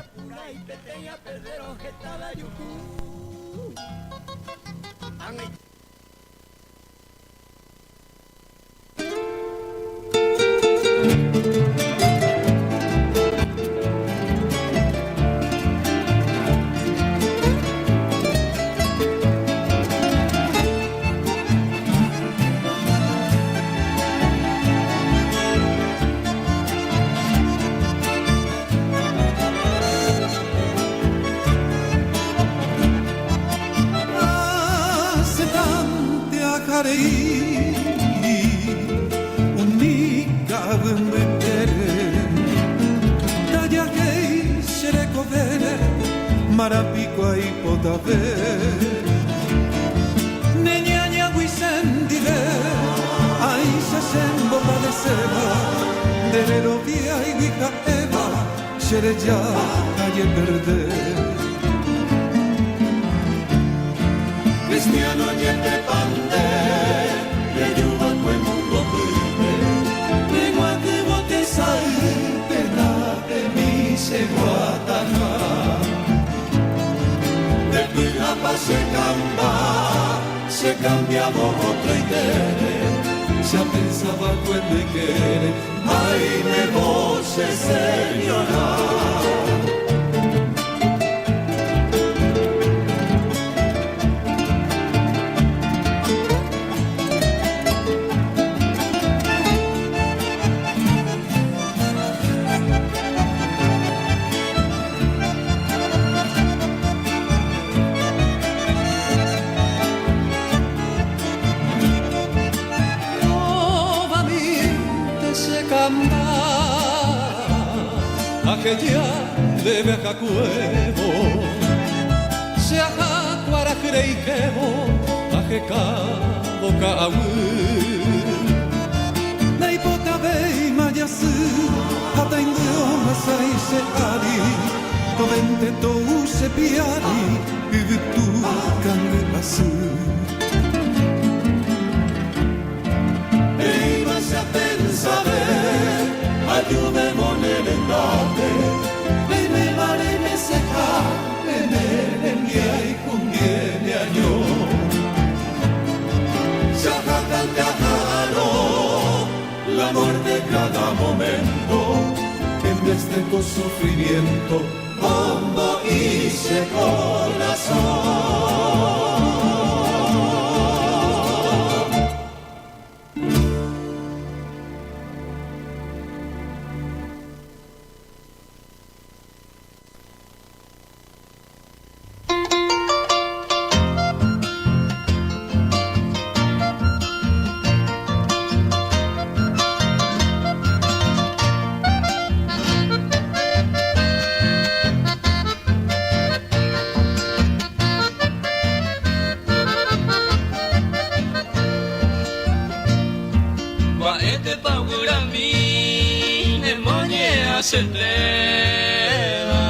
Hasyetéva.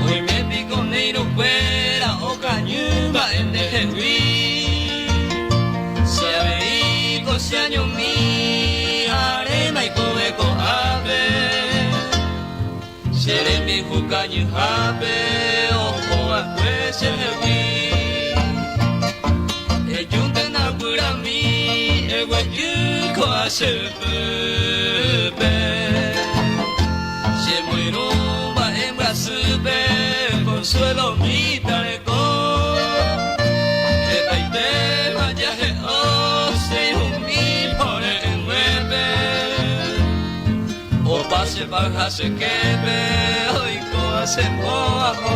Oime piko ne irũkuéra okañy mba'e ndehegui. Che avei ko che añomi aréma aikove ko'ápe. Che rembiayhu kañyhápe oho va'ekue chehegui. Ejúntena guyramí eguejy ko'a che ypýpe. Che moirũ mba'e mbyasýpe consuelo mitã reko. Hetaitéma jahe'o che irũmi pore'ỹnguépe. Opa che paha che képe oikóva che mbo'apo.